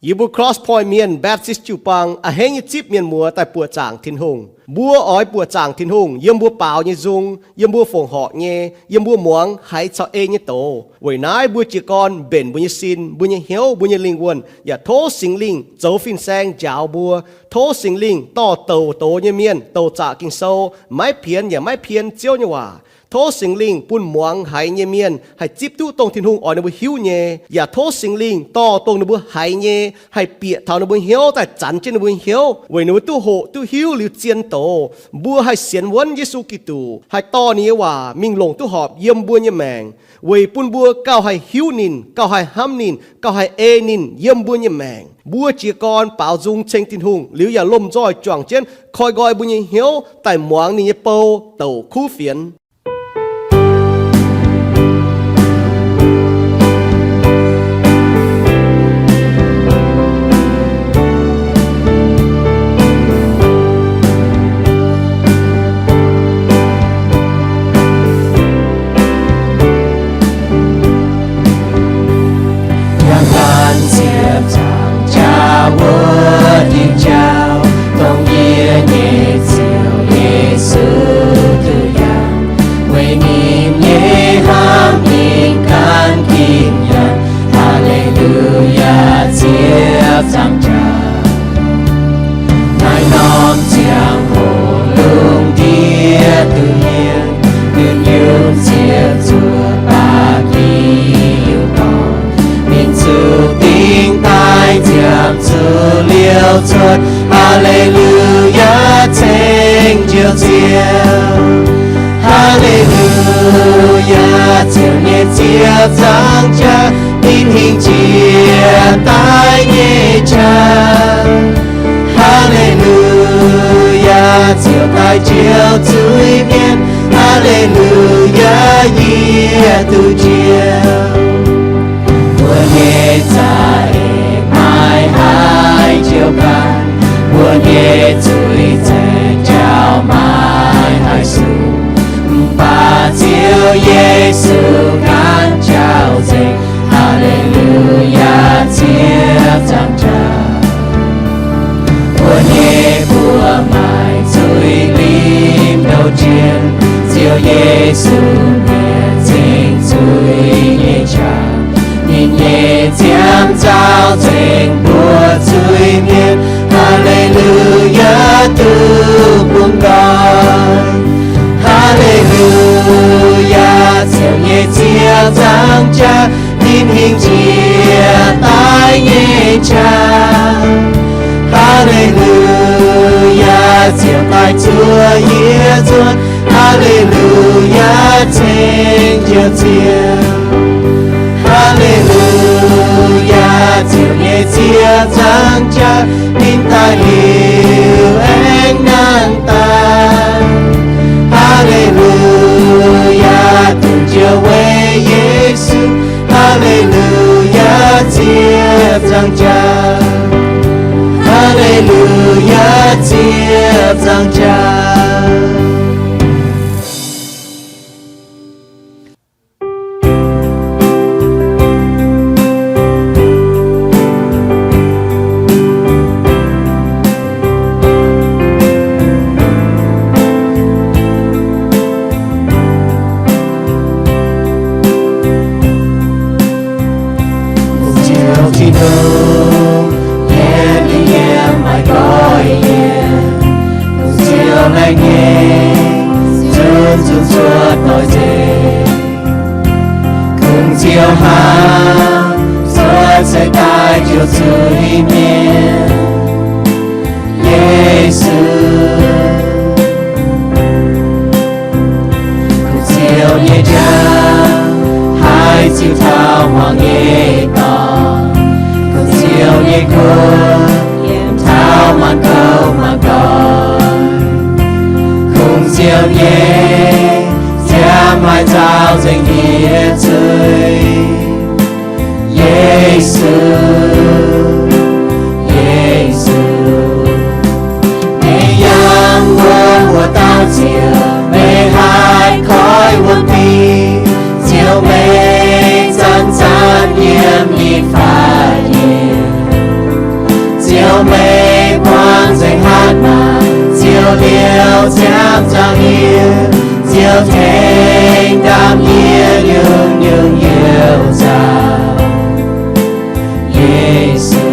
Yie mbuo Cross Point mienh Baptist jiu-baang a'hneiv nyei zipv mienh muoz daaih buoqc zaangc Tin-Hungh. Mbuo oix buoqc zaangc Tin-Hungh yiem mbuo baaux nyei nzung, yiem mbuo fongc horc nyei, yiem mbuo muangx haiz caux ei nyei doz. Weic naaiv mbuo jiez gorn mbenc mbuo nyei sin, mbuo nyei hnyouv, mbuo nyei lingh wuonh, yaac tov Singx Lingh zoux fin-saeng njaaux mbuo. Tov Singx Lingh dorh douc doz nyei mienh douc zaqc Ging-Sou, maiv pienx yaac maiv pien Ziouv nyei waac. Tov Singx Lingh bun muangx haiz nyei mienh haih zipv duqv dongh Tin-Hungh oix ninh mbuo hiuv nyei, yaac tov Singx Lingh dorh dongh ninh mbuo haiz nyei haih bieqc taux ninh mbuo hnyouv daaih zanx jienv ninh mbuo hnyouv, weic ninh mbuo duqv hoqc duqv hiuv liuz zien doz. Mbuo haih sienx wuonv Yesu Giduc, haih dorh ninh nyei waac mingh longc duqv horpc yiem mbuo nyei maengc, weic bun mbuo gauh haih hiuv ninh, gauh haih hnamv ninh, gauh haih ei ninh yiem mbuo nyei maengc. Mbuo jiez gorn baaux nzung ceng Tin-Hungh liuz yaac lomh nzoih juangc jienv koi nqoi mbuo nyei hnyouv daaih muangx ninh nyei bou douc kuv fienx. Yangh daan ziepc nzaangc jaax wuov diuh jauv, dongh yie nyei Ziouv Yesu duqv yangh, weic ninh nyei hnamv yie ganh ginv nyanc. Haa^le^lu^yaa, ziepc nzaangc jaax. Naaiv norm ziangh hoc lungh ndiev duqv hniev, yungh yungh ziepc zuoqc baac yie yungh dorh, mingh zuqc dingh daaih nziaamc zuqc liouh cuotv. Haa^le^lu^yaa, ceng Njoux Ziouv. Haa^le^lu^yaa, Ziouv nyei ziepc nzaangc jaax, ninh hingh jiex daaih nyei qaqv. Haa^le^lu^yaa, Ziouv daaih njoux zuiz-mienh. Haa^le^lu^yaa, yie duqv njoux. Mbuo nyei za'eix maiv haih njoux ganh, mbuo nyei zuiz-zaengc jauv maiv haih sung, mv baac Ziouv Yesu ganh jauv nzengc. Haa^le^lu^yaa, ziepc nzaangc jaax. Mbuo nyei buoz-maix zuiz-limh ndouh njien, Ziouv Yesu mietc nzengc zuiz nyei qaqv. Ninh nyei nziaamv nzauh nzengc mbuo zuiz-mienh. Haa^le^lu^yaa, duqv bungx nqoi. Haa^le^lu^yaa, Ziouv nyei ziepc nzaangc jaax, ninh hingh njiec daaih nyei qaqv. Haa^le^lu^yaa, Ziouv daaih zuov yie nzuonx. Haa^le^lu^yaa, ceng Njoux Ziouv. Haa^le^lu^yaa, Ziouv nyei ziepc nzaangc jaax, ninh daaih liuz aengx nangh daaih. Haa^le^lu^yaa, dongh Ziouv weic Yesu. Haa^le^lu^yaa, ziepc nzaangc jaax. Haa^le^lu^yaa, ziepc nzaangc jaax. Kungx Ziouv Tin-Hungh, yietc liuz yietc maiv goiv yienc. Kungx Ziouv laengz nyei, zunv zuqc cuotv doix nzengc. Kungx Ziouv hnamv cuotv seix daaih njoux zuiz-mienh. Yesu. Kungx Ziouv nyei njang haih ziux taux hmuangx nyei dorngx. Kungx Ziouv nyei kuv yiem taux maanc gouv maanc doic. Kungx Ziouv nyei nziaamv haih nzauh nzengc hieh zuiz. Yesu, Yesu, meih yangh wuov wuov dauh Ziouv, meih haih koiv wuom dingc. Ziouv meih zanc-zanc yiem ninh faix nyei. Meih buangh nzengc hatc maaz, Ziouv liouh ziangx nzangc yie, Ziouv tengx ndaamv yie nyungc-nyungc youh nzauh. Yesu,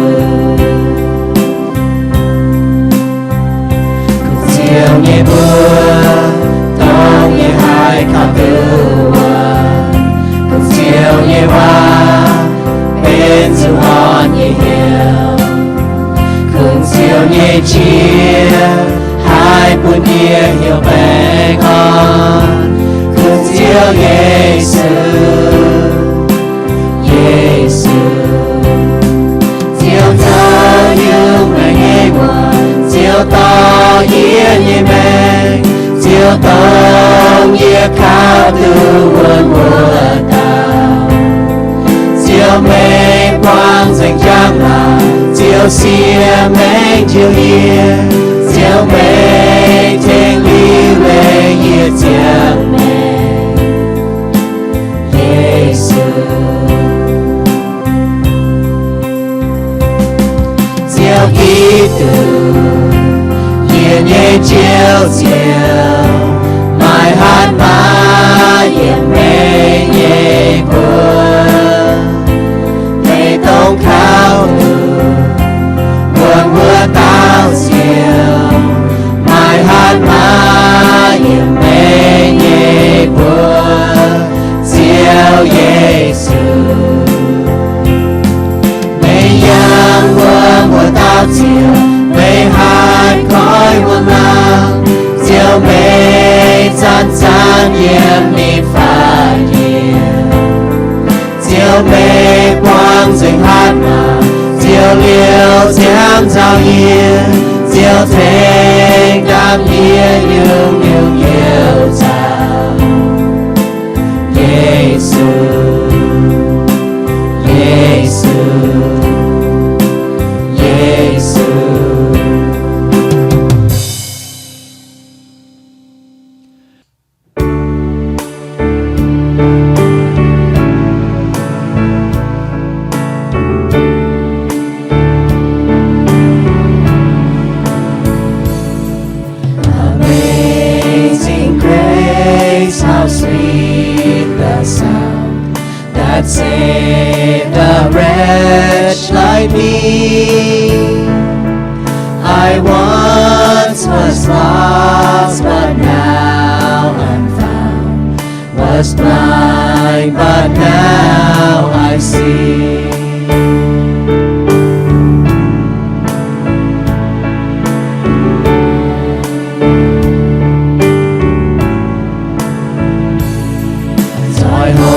kungx Ziouv nyei mbuo, dongh yie haih kaux duqv wuonv. Kungx Ziouv nyei waac benx zuqc orn nyei hnyouv. Kungx Ziouv nyei qiex haih bun yie heuc baengh orn. Kungx Ziouv Yesu, Yesu. Ziouv zoux nyungc maengc nyei wuonh, Ziouv dorh yie nyei maengc, Ziouv dongh yie kaux duqv wuonv wuov dauh. Ziouv meih buangh nzengc njang-laangc, Ziouv siev maengc njoux yie, Ziouv meih tengx liuc leiz yie ziangh maengc. Yesu. Ziouv Giduc, yie nyei Ziouv Ziouv, maaih hatc maaz yiem meih nyei mbuox. Meih dongh kaux duqv wuonv wuov dauh Ziouv, maaih hatc maaz yiem meih nyei mbuox. Ziouv Yesu, meih yangh wuom wuov dauh Ziouv, meih haih koiv wuom-laangc. Ziouv meih zanc-zanc yiem ninh faix nyienh. Ziouv meih buangh nzengc hatc maaz, Ziouv liouh ziangx nzauh yie, Ziouv tengx ndaamv yie nyungc-nyungc youh nzauh. Yesu, Yesu, Yesu. Amazing grace, how sweet the sound that saved a wretch like me. I once was lost, but now I'm found, was blind, but now I see. Nzoih hlo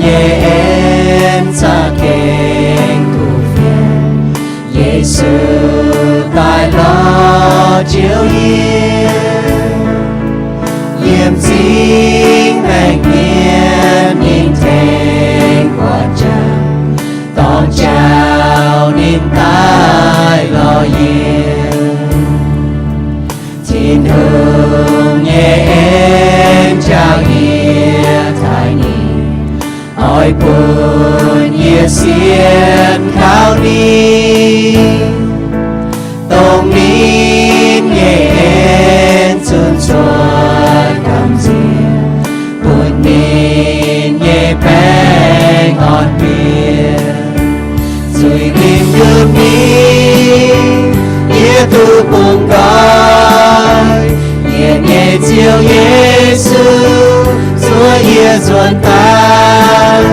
nyei en za'gengh kuv fienx, Yesu daaih lorz Ziouv yie. Yiem zingh maengc mienh ninh tengx buatc jangx, dorng jauv ninh daaih lorz yie. Tin-Hungh nyei en njaaux yie taaih ninh, oix bun yie sienx kaux ninh, dongh ninh nyei en zunc cuotv gamh nziex, bun ninh nyei baengh orn mbienc. Zuiz-lingh yiem ninh, yie duqv bungx nqoi. Yie nyei Ziouv Yesu, zuov yie nzuonx daaih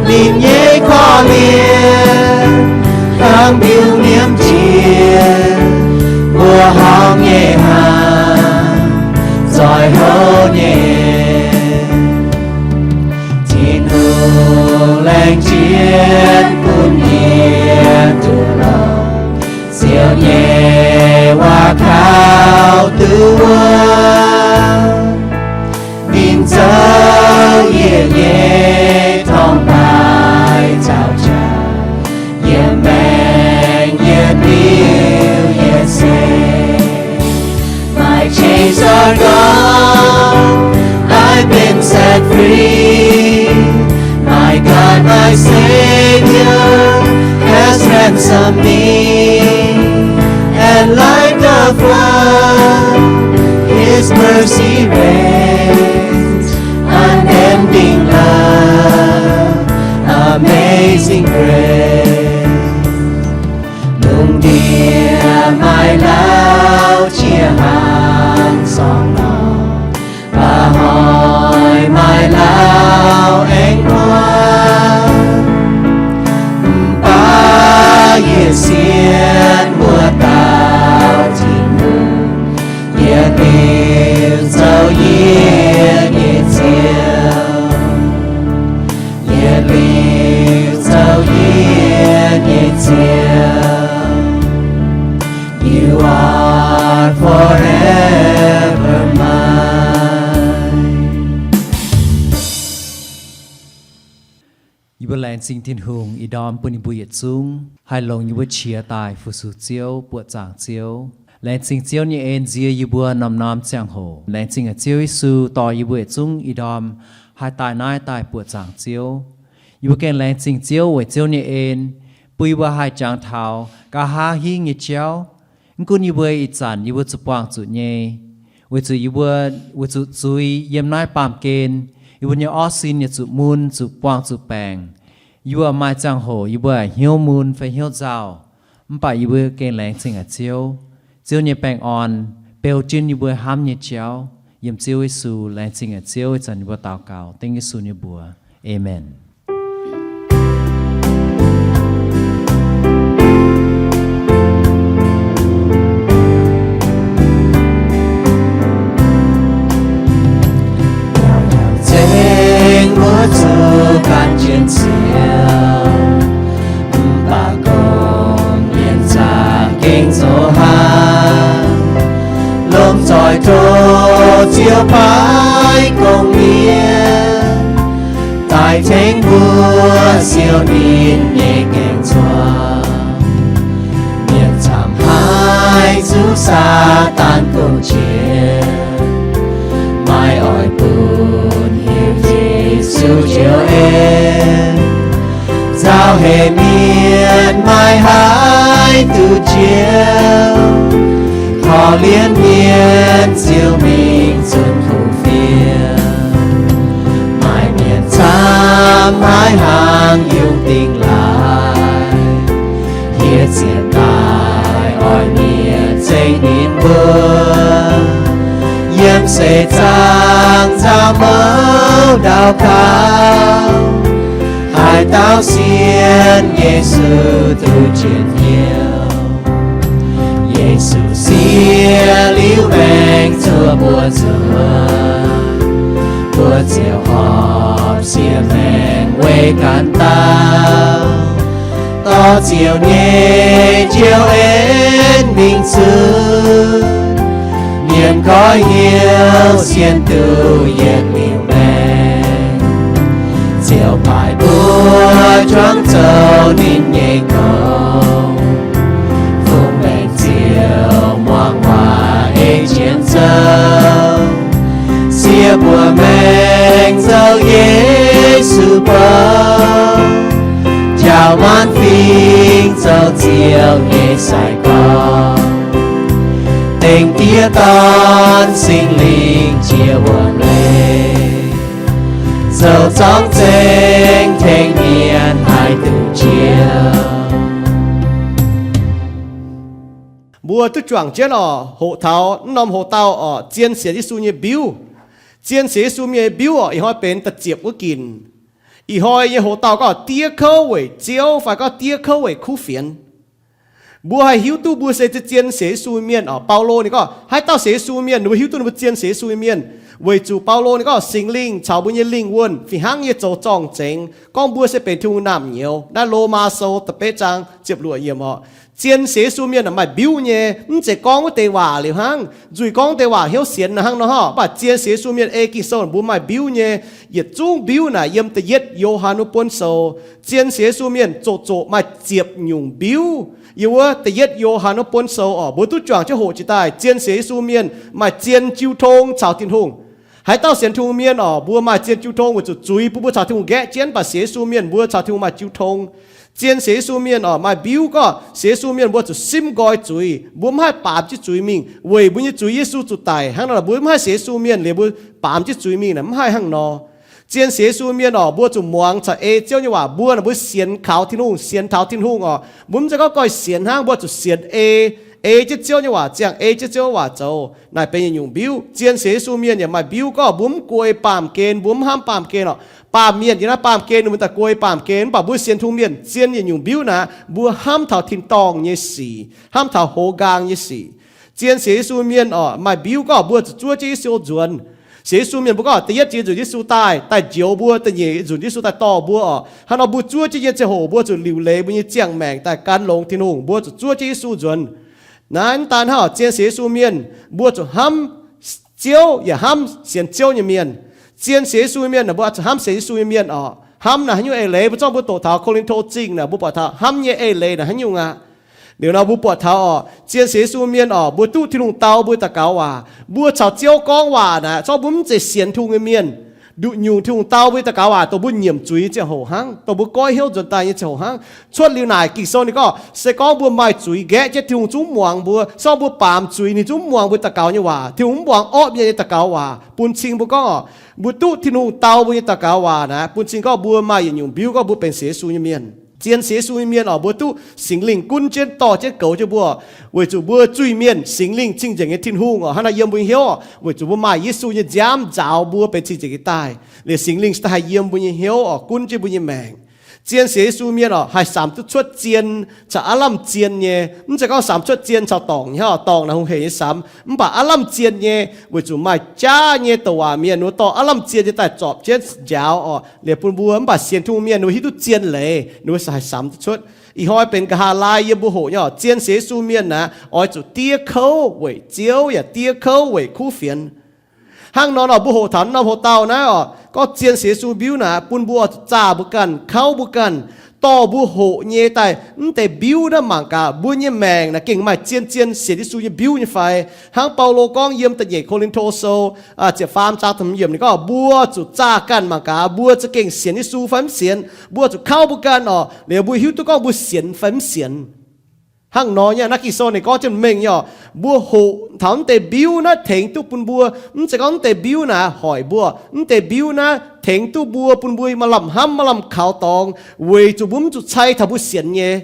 ninh nyei korv-lienh, hnangv mbiungc nyiemv jiex mbuo horngh nyei hnaangx, nzoih hlo nyei. Tin-Hungh laengz jienv bun yie duqv longc Ziouv nyei waac kaux duqv wuov. Ninh zoux yie nyei torngv-baaix caux jaax, yiem maengc yietc liuz yietc seix. My chains are gone, I've been set free. My God, my Savior, has ransomed me. His mercy reigns, unending love, amazing grace. Lungh ndiev maaih lauh qiex hnangv sorngh nor, baac hnoi maaih lauh aengx hmuangx. Mv baac yie sienx wuov dauh Tin-Hungh, yietc liuz zoux yie nyei Ziouv, yietc liuz zoux yie nyei Ziouv. You are forever mine. Yie mbuo laengz zingh Tin-Hungh ih ndorm bun yie mbuo yietc zungv haih longc yie mbuo qiex daaih fu-sux Ziouv, buoqc zaangc Ziouv. Laengz zingh Ziouv nyei en nzie yie mbuo norm-norm ziangh hoc. Laengz zingh Ziouv Yesu dorh yie mbuo yietc zungv ih ndorm haih daaih naaiv daaih buoqc zaangc Ziouv. Yie mbuo gengh laengz zingh Ziouv weic Ziouv nyei en, bun yie mbuo haih jangx taux nqa'haav hingv nyei jauv. Mv gunv yie mbuo ih zanc yie mbuo zuqc buangh zuqc nyei, weic zuqc yie mbuo weic zuqc zuiz yiem naaiv baamh gen, yie mbuo nyei orv sin yietc zuqc mun, zuqc buangh zuqc baengc. Yie mbuo maaih ziangh hoc yie mbuo hnyouv mun fai hnyouv nzauh, mv baac yie mbuo gengh laengz zingh haic Ziouv. Ziouv nyei baengh orn beu jienv yie mbuo hnamv nyei jauv. Yiem Ziouv Yesu, laengz zingh haic Ziouv, ih zanc yie mbuo daux gaux dengv Yesu nyei mbuox. Aamen. Nzengc wuov zuqc gan jienv Ziouv, mv baac gorngv mienh za'gengh zoux haaix, lomh nzoih tov Ziouv paaiv gong-mienh daaih tengx mbuo siou ninh nyei gaeng-zuangx. Mienh camv haiz zuqc Saadaan gong-jiex, maiv oix bun hiuv Yesu Ziouv en. Nzauh heix mienh maiv haih duqv Ziouv, korv-lienh mienh ziouc mingh zunh kuv fienx. Maaih mienh camv maiv hlang yungz dingh laaix, hieh zienc daaih oix mienh ceng ninh mbuo. Yiem seix zaangc nzauh mouv ndau gaux, haaix dauh sienx Yesu duqv njien-youh. Yesu siev liuz maengx zuov mbuo nzuonx, mbuo ziouc horpc siev maengx weic ganh dauh. Dorh Ziouv nyei njoux en mingh zunv, mienh goiv hnyouv sienx duqv yietc liuz maengx. Ziouv paaiv mbuo juangc zoux ninh nyei gong, fungx maengx ziouc muangx waac ei jienv zoux. Siev mbuo maengx zoux Yesu bou, njaaux maanc fingx zoux Ziouv nyei sai-gorx. Dengv Diex, Dorn, Singx Lingh jiex wuonh leiz, zoux zorngv zengx tengx mienh haih duqv Ziouv. Mbuo duqv juangc jienv oc, hoqc taux mv norm hoc-dauh oc, zien sienx Yesu nyei mbiuv. Zien sienx Yesu nyei mbiuv oc, ih hnoi benx da'ziepc wuov ginc. Ih hnoi nyei hoc-dauh gorngv diev kouv weic Ziouv fai gorngv diev kouv weic kuv fienx. Mbuo haih hiuv duqv mbuo se zien sienx Yesu mienh oc. Baulo ninh gorngv haaix dauh sienx Yesu mienh, ninh mbuo hiuv duqv ninh mbuo zien sienx Yesu mienh, weic zuqc Baulo ninh gorngv Singx Lingh caux mbuo nyei lingh wuonh fih hnangv nyei zoux zorng-zengx gorngv mbuo se benx Tin-Hungh naamh nyouz. Naaiv Lomaa Sou da'betv zaang ziepc luoqc yiemc oc. Zien sienx Yesu mienh maaih mbiuv nyei, mv zeiz gorngv wuov deix waac liuz hnangv. Nzuih gorngv deix waac hnyouv sienx hnangv nor, mv baac zien sienx Yesu mienh ei Ging-Sou mbuo maaih mbiuv nyei. Yietc zungv mbiuv naaic yiem da'yietv Yo^han wuov buonv sou. Zien sienx Yesu mienh zoqc zoqc maaih ziepc nyungc mbiuv. Yiem wuov da'yietv Yo^han wuov buonv sou oc, mbuo duqv juangc jienv hoqc jiex daaih zien sienx Yesu mienh maaih zien jiu tong caux Tin-Hungh. Haaix dauh sienx Tin-Hungh mienh oc, mbuo maaih zien jiu tong weic zuqc zuiz bun mbuo caux Tin-Hungh nqaeqv jienv, mv baac sienx Yesu mienh mbuo caux Tin-Hungh maaih jiu tong. Zien sienx Yesu mienh orqc, maaih mbiuv gorngv sienx Yesu mienh mbuo zuqc simv nqoi zuiz, mbuo mv haih baamz jienv zuiz mingh weic mbuo nyei zuiz Yesu zuqc daic. Hnangv naaic mbuo mv haih sienx Yesu mienh liuz mbuo baamz jienv zuiz mingh naaic mv haih hnangv nor. Zien sienx Yesu mienh orqc, mbuo zuqc muangx caux ei Ziouv nyei waac. Mbuo naaic mbuo sienx kaux Tin-Hungh, sienx taux Tin-Hungh orqc, mbuo mv zeiz gorngv goiv sienx hnangv, mbuo zuqc sienx ei, ei jienv Ziouv nyei waac ziangh, ei jienv Ziouv waac zoux. Naaic benx yietc nyungc mbiuv. Zien sienx Yesu mienh yaac maaih mbiuv gorngv mbuo mv guei baamh gen, mbuo mv hnamv baamh gen orqc. Baamh mienh yiem naaiv baamh gen ninh mbuo daaih guei baamh gen, mv baac mbuo sienx Tin-Hungh mienh zien yietc nyungc mbiuv naaic mbuo hnamv taux tin-dorngh nyei sic, hnamv taux hoz nqaang nyei sic. Zien sienx Yesu mienh orqc, maaih mbiuv gorngv mbuo zuqc zuov jienv Yesu nzuonx. Sienx Yesu mienh mbuo gorngv da'yietv jiex nzunc Yesu daaih, daaih njoux mbuo, da'nyeic nzunc Yesu daaih dorh mbuo orqc. Hnangv nor mbuo zuov jienv nyei ziangh hoc mbuo zuqc liuc leiz mbuo nyei ziangh maengc daaih gan longx Tin-Hungh, mbuo zuqc zuov jienv Yesu nzuonx. Naaiv mv daan hnangv, zien sienx Yesu mienh mbuo zuqc hnamv Ziouv yaac hnamv sienx Ziouv nyei mienh. Zien sienx Yesu nyei mienh naaic mbuo zuqc hnamv sienx Yesu nyei mienh orqc. Hnamv naaic haaix nyungc eix leiz? Mbuo zorqv mbuo doqc taux Ko^lin^to Zingh naaic mbuo buatc taux hnamv nyei eix leiz naaic haaix nyungc aqv. Liuz nor mbuo buatc taux orqc, zien sienx Yesu mienh orqc, mbuo duqv Tin-Hungh dau mbuo daux gaux waac, mbuo caux Ziouv gorngv waac naaic, zorqv mbuo mv zeiz sienx Tin-Hungh nyei mienh, nduqc nyungc Tin-Hungh dau mbuo daux gaux waac dongh mbuo nyiemc zuiz nyei ziangh hoc hnangv, dongh mbuo goiv hnyouv nzuonx daaih nyei ziangh hoc hnangv. Cuotv liuz naaic Ging-Sou ninh gorngv se gorngv mbuo maaih zuiz nqaeqv jienv Tin-Hungh zungv muangx mbuo, se gorngv mbuo baamz zuiz ninh zungv mv muangx mbuo daux gaux nyei waac. Tin-Hungh mv muangx orqv mienh nyei daux gaux waac. Bun cing mbuo gorngv orqc, mbuo duqv Tin-Hungh dau mbuo nyei daux gaux waac naaic bun cing gorngv mbuo maaih yietc nyungc mbiuv gorngv mbuo benx sienx Yesu nyei mienh. Zien sienx Yesu nyei mienh orqc, mbuo duqv Singx Lingh gunv jienv dorh jienv goux jienv mbuo, weic zuqc mbuo zuiz-mienh, Singx Lingh cing-nzengc nyei Tin-Hungh orqc, hnangv naaiv yiem mbuo nyei hnyouv orqc, weic zuqc mbuo maaih Yesu nyei nziaamv nzaaux mbuo benx cing-nzengc nyei daaih. Liuz Singx Lingh se daaih haih yiem mbuo nyei hnyouv orqc, gunv jienv mbuo nyei maengc. Zien sienx Yesu mienh orqc, haih samx duqv cuotv zien caux aav lamh zien nyei. Mv zeiz gorngv samx cuotv zien caux dorngc nyei orqc, dorngc naaic hungh heic nyei samx, mv baac aav lamh zien nyei, weic zuqc maaih jaav nyei douc waac mienh ninh mbuo dorh aav lamh zien nyei daaih zorpc jienv njaaux orqc, liuz bun mbuo. Mv baac sienx Tin-Hungh mienh ninh mbuo hiuv duqv zien leiz, ninh mbuo se haih samx duqv cuotv. Ih hnoi benx nqa'haav laai yiem mbuo hoqc nyei orqc, zien sienx Yesu mienh naaic oix zuqc diev kouv weic Ziouv yaac diev kouv weic kuv fienx. Hnangv nor nor mbuo hoqc taux norm hoc dauh naaiv orqc, gorngv zien sienx Yesu mbiuv naaic bun mbuo oix zuqc zaah mbuo ganh, kauv mbuo ganh, dorh mbuo hoqc nyei daaih mv deix mbiuv naaiv mangc gaax. Mbuo nyei maengc naaic gengh maaih zien-zien sienx Yesu nyei mbiuv nyei fai? Hnangv Baulo gorngv yiem da'nyeic Ko^lin^to Sou ziepc faam zaang da'hmz yiemc ninh gorngv, mbuo zuqc zaah ganh mangc gaax mbuo za'gengh sienx Yesu fai mv sienx. Mbuo zuqc kauv mbuo ganh orqc, liuz mbuo hiuv duqv gorngv mbuo sienx fai mv sienx. Hnangv nor nyei naaiv Ging-Sou ninh gorngv jienv mengh nyei orqc, mbuo hoqc taux mv deix mbiuv naaiv tengx duqv bun mbuo. Mv zeiz gorngv mv deix mbiuv naaic hoic mbuo, mv deix mbiuv naaiv tengx duqv mbuo bun mbuo maaih lamh hnamv maaih lamh kaux dorngx, weic zuqc mbuo mv zuqc cai taux mbuo sienx nyei.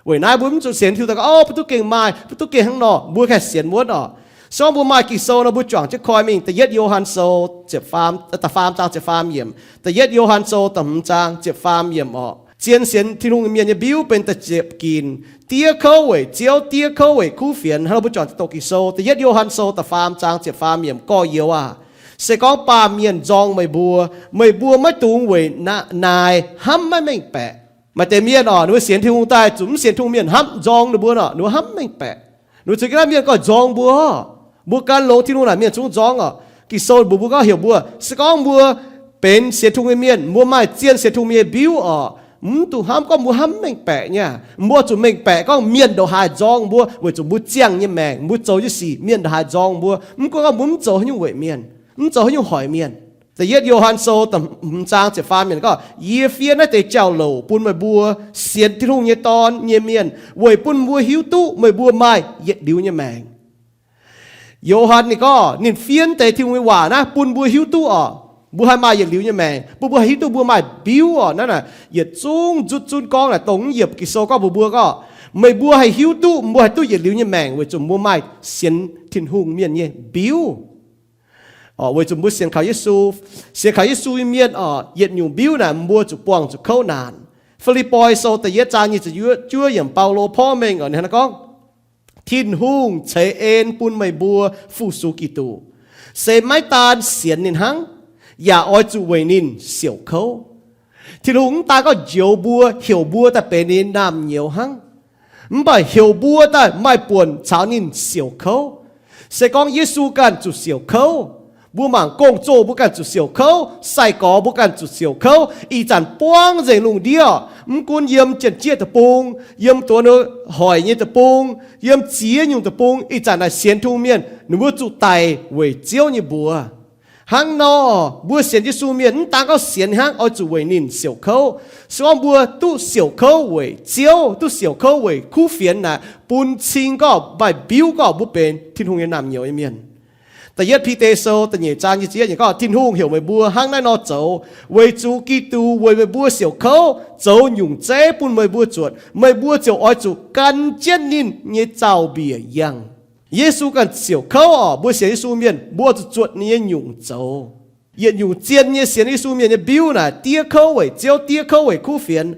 Weic naaiv mbuo mv zuqc sienx Tin-Hungh daaih gorngv, o, mbuo duqv gengh maaih, mbuo duqv gengh hnangv nor, mbuo haih sienx wuonv orqc. Se gorngv mbuo maaih Ging-Sou nor mbuo juangc jienv koi mingh da'yietv Yo^han Sou, da'faam zaang ziepc faam yiemc, da'yietv Yo^han Sou da'hmz zaang ziepc faam yiemc orqc. Zien sienx Tin-Hungh mienh nyei mbiuv benx da'ziepc ginc, diev kouv weic Ziouv, diev kouv weic kuv fienx. Hnangv nor mbuo juangc dongh Ging-Sou da'yietv Yo^han Sou da'faam zaang ziepc faam yiemc gorx-youz aah, se gorngv baamh mienh nzorng meih mbuo, meih mbuo maiv dungx weic naaic hnamv maiv mengh baeqc. Maaih deix mienh orqc, ninh mbuo sienx Tin-Hungh daaih zuqc mv sienx Tin-Hungh mienh hnamv nzorng ninh mbuo nor, ninh mbuo hnamv mv mengh baeqc. Ninh mbuo zuqc ga'naaiv mienh gorngv nzorng mbuo. Mbuo gan longx Tin-Hungh naaic mienh zungv nzorng orqc. Ging-Sou mbuox mbuo gorngv, heuc mbuo se gorngv mbuo benx sienx Tin-Hungh nyei mienh, mbuo maaih zien sienx Tin-Hungh nyei mbiuv orqc, mv dungx hnamv gorngv mbuo hnamv mengh baeqc nyei. Mbuo zuqc mengh baeqc gorngv mienh ndongc haaix nzorng mbuo weic zuqc mbuo ziangh nyei maengc, mbuo zoux nyei sic mienh ndongc haaix nzorng mbuo, mv gunv gorngv mbuo mv zoux haaix nyungc weic mienh, mv zoux haaix nyungc hoic mienh. Da'yietv Yo^han Sou da'hmz zaang ziepc faam yiemc gorngv, yie fiev naaiv deix jauv-louc bun meih mbuo sienx Tin-Hungh nyei Dorn nyei mienh, weic bun mbuo hiuv duqv meih mbuo maaih yietc liuz nyei maengc. Yo^han ninh gorngv ninh fiev deix Tin-Hungh nyei waac naaiv bun mbuo hiuv duqv orqc, mbuo haih maaih yietc liuz nyei maengc, bun mbuo haih hiuv duqv mbuo maaih mbiuv orqc. Naaiv naaic yietc zungv nzutv zunv gorngv naaic dongh mv yiemc Ging-Sou gorngv mbuox mbuo gorngv, meih mbuo haih hiuv duqv mbuo haih duqv yietc liuz nyei maengc weic zuqc mbuo maaih sienx Tin-Hungh mienh nyei mbiuv. Orqc, weic zuqc mbuo sienx kaux Yesu, sienx kaux Yesu nyei mienh orqc, yietc nyungc mbiuv naaic mbuo zuqc buangh zuqc kouv naanc. Fi^lipv^poi Sou da'yietv zaang nyic ziepc juov yiemc Baulo porv mengh orqc, ninh hnangv naaiv gorngv, Tin-Hungh ceix en bun meih mbuo fu-sux Giduc, se maiv daan sienx ninh hnangv, yaac oix zuqc weic ninh siouc kouv. Tin-Hungh mv daan gorngv njoux mbuo, heuc mbuo daaih benx ninh nyei naamh nyouz hnangv, mv baac heuc mbuo daaih maaih buonc caux ninh siouc kouv. Se gorngv Yesu ganh zuqc siouc kouv, mbuo mangc gong-zoh mbuo ganh zuqc siouc kouv, sai-gorx mbuo ganh zuqc siouc kouv. Ih zanc buangv nzengc lungh ndiev, mv gunv yiem Janx-Jieqv Deic-Bung, yiem duqv hoic nyei deic-bung, yiem ziex nyungc deic-bung, ih zanc naaic sienx Tin-Hungh mienh ninh mbuo zuqc daic weic Ziouv nyei mbuox. Hnangv nor, mbuo sienx Yesu mienh mv daan gorngv sienx hnangv, oix zuqc weic ninh siouc kouv. Se gorngv mbuo duqv siouc kouv weic Ziouv, duqv siouc kouv weic kuv fienx naaic, bun cing gorngv maaih mbiuv gorngv mbuo benx Tin-Hungh nyei naamh nyouz nyei mienh. Da'yietv Bide Sou da'nyeic zaang nyic ziepc yietv gorngv, Tin-Hungh heuc meih mbuo hnangv naaiv nor zoux, weic zuqc Giduc weic meih mbuo siouc kouv zoux nyungc zeiv bun meih mbuo zuotc, meih mbuo ziouc oix zuqc gan jienv ninh nyei zaux-mbiec yangh. Yesu ganh siouc kouv oc. Mbuo sienx Yesu mienh, mbuo zuqc zuotc ninh nyei nyungc zoux. Yietc nyungc zien nyei sienx Yesu mienh nyei mbiuv naaic, diev kouv weic Ziouv, diev kouv weic kuv fienx.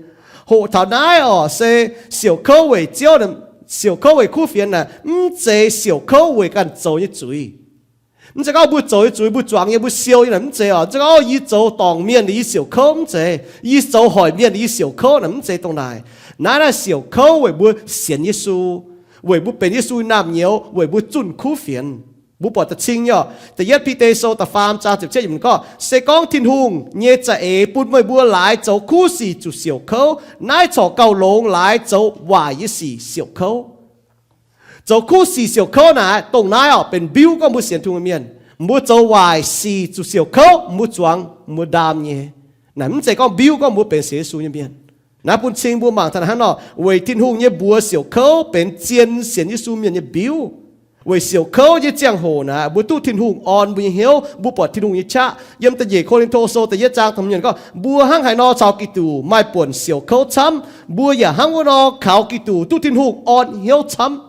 Hoqc taux naaiv oc, se siouc kouv weic Ziouv, siouc kouv weic kuv fienx naaic, mv zeiz siouc kouv weic ganh zoux nyei zuiz. Mv zeiz gorngv mbuo zoux nyei zuiz, mbuo zuangx nyei, mbuo siou nyei naaic, mv zeiz oc. Mv zeiz gorngv yie zoux dorngc mienh liuz yie siouc kouv, mv zeiz. Yie zoux hoic mienh liuz yie siouc kouv naaic, mv zeiz dongh naaic. Naaiv naaic siouc kouv weic mbuo sienx Yesu, weic mbuo benx Yesu naamh nyouz, weic mbuo zunh kuv fienx. Mbuo buatc da'cing nyei oc. Da'yietv Bide Sou da'faam zaang ziepc cietv yiemc gorngv, Se gorngv Tin-Hungh nyei za'eix bun meih mbuo laaix zoux kuv sic zuqc siouc kouv, naaiv corc gauh longx laaix zoux waaic nyei sic siouc kouv. Zoux kuv sic siouc kouv naaic, dongh naaiv oc benx mbiuv gorngv mbuo sienx Tin-Hungh nyei mienh. Mbuo zoux waaic sic zuqc siouc kouv, mbuo zuangx mbuo ndaam nyei. Naaic mv zeiz gorngv mbiuv gorngv mbuo benx sienx Yesu nyei mienh. Naaiv bun cing mbuo mangc taux hnangv nor, weic Tin-Hungh nyei mbuox siouc kouv benx zien sienx Yesu mienh nyei mbiuv. Weic siouc kouv nyei ziangh hoc naaic, mbuo duqv Tin-Hungh orn mbuo nyei hnyouv, mbuo buatc Tin-Hungh nyei qaqv. Yiem da'nyeic Ko^lin^to Sou da'yietv zaang da'hmz yiemc gorngv, mbuo hnangv haaix nor caux Giduc maaih buonc siouc kouv camv, mbuo yaac hnangv wuov nor kaux Giduc duqv Tin-Hungh orn hnyouv camv.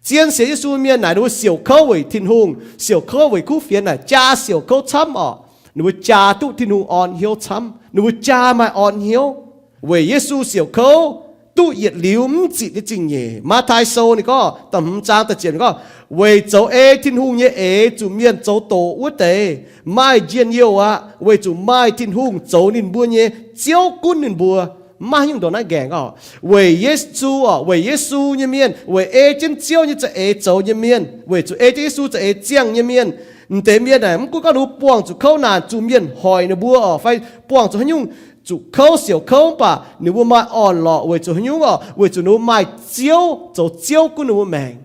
Zien sienx Yesu mienh naaic, ninh mbuo siouc kouv weic Tin-Hungh, siouc kouv weic kuv fienx naaic, jaa siouc kouv camv oc. Ninh mbuo jaa duqv Tin-Hungh orn hnyouv camv. Ninh mbuo jaa maaih orn hnyouv. Weic Yesu siouc kouv duqv yietc liuz mv zitc nyei zingh nyeic. Matv^taai Sou ninh gorngv, da'hmz zaang da'ziepc gorngv, weic zoux ei Tin-Hungh nyei eix zuqc mienh zoux doqc wuov deix maaih njien-youh aqv, weic zuqc maaih Tin-Hungh zoux ninh mbuo nyei Ziouv gunv ninh mbuo. Mv maaih haaix nyungc ndongc naaiv nqaengc oc. Weic Yesu oc, weic Yesu nyei mienh, weic ei jienv Ziouv nyei za'eix zoux nyei mienh, weic zuqc ei jienv Yesu za'eix ziangh nyei mienh, m'deix mienh naaic, mv gunv gorngv ninh mbuo buangh zuqc kouv naanc, zuqc mienh hoic ninh mbuo oc, fai buangh zuqc haaix nyungc, zuqc kouv siouc kouv, mv baac ninh mbuo maaih orn-lorqc weic zuqc haaix nyungc oc, weic zuqc ninh mbuo maaih Ziouv zoux Ziouv gunv ninh mbuo maengc.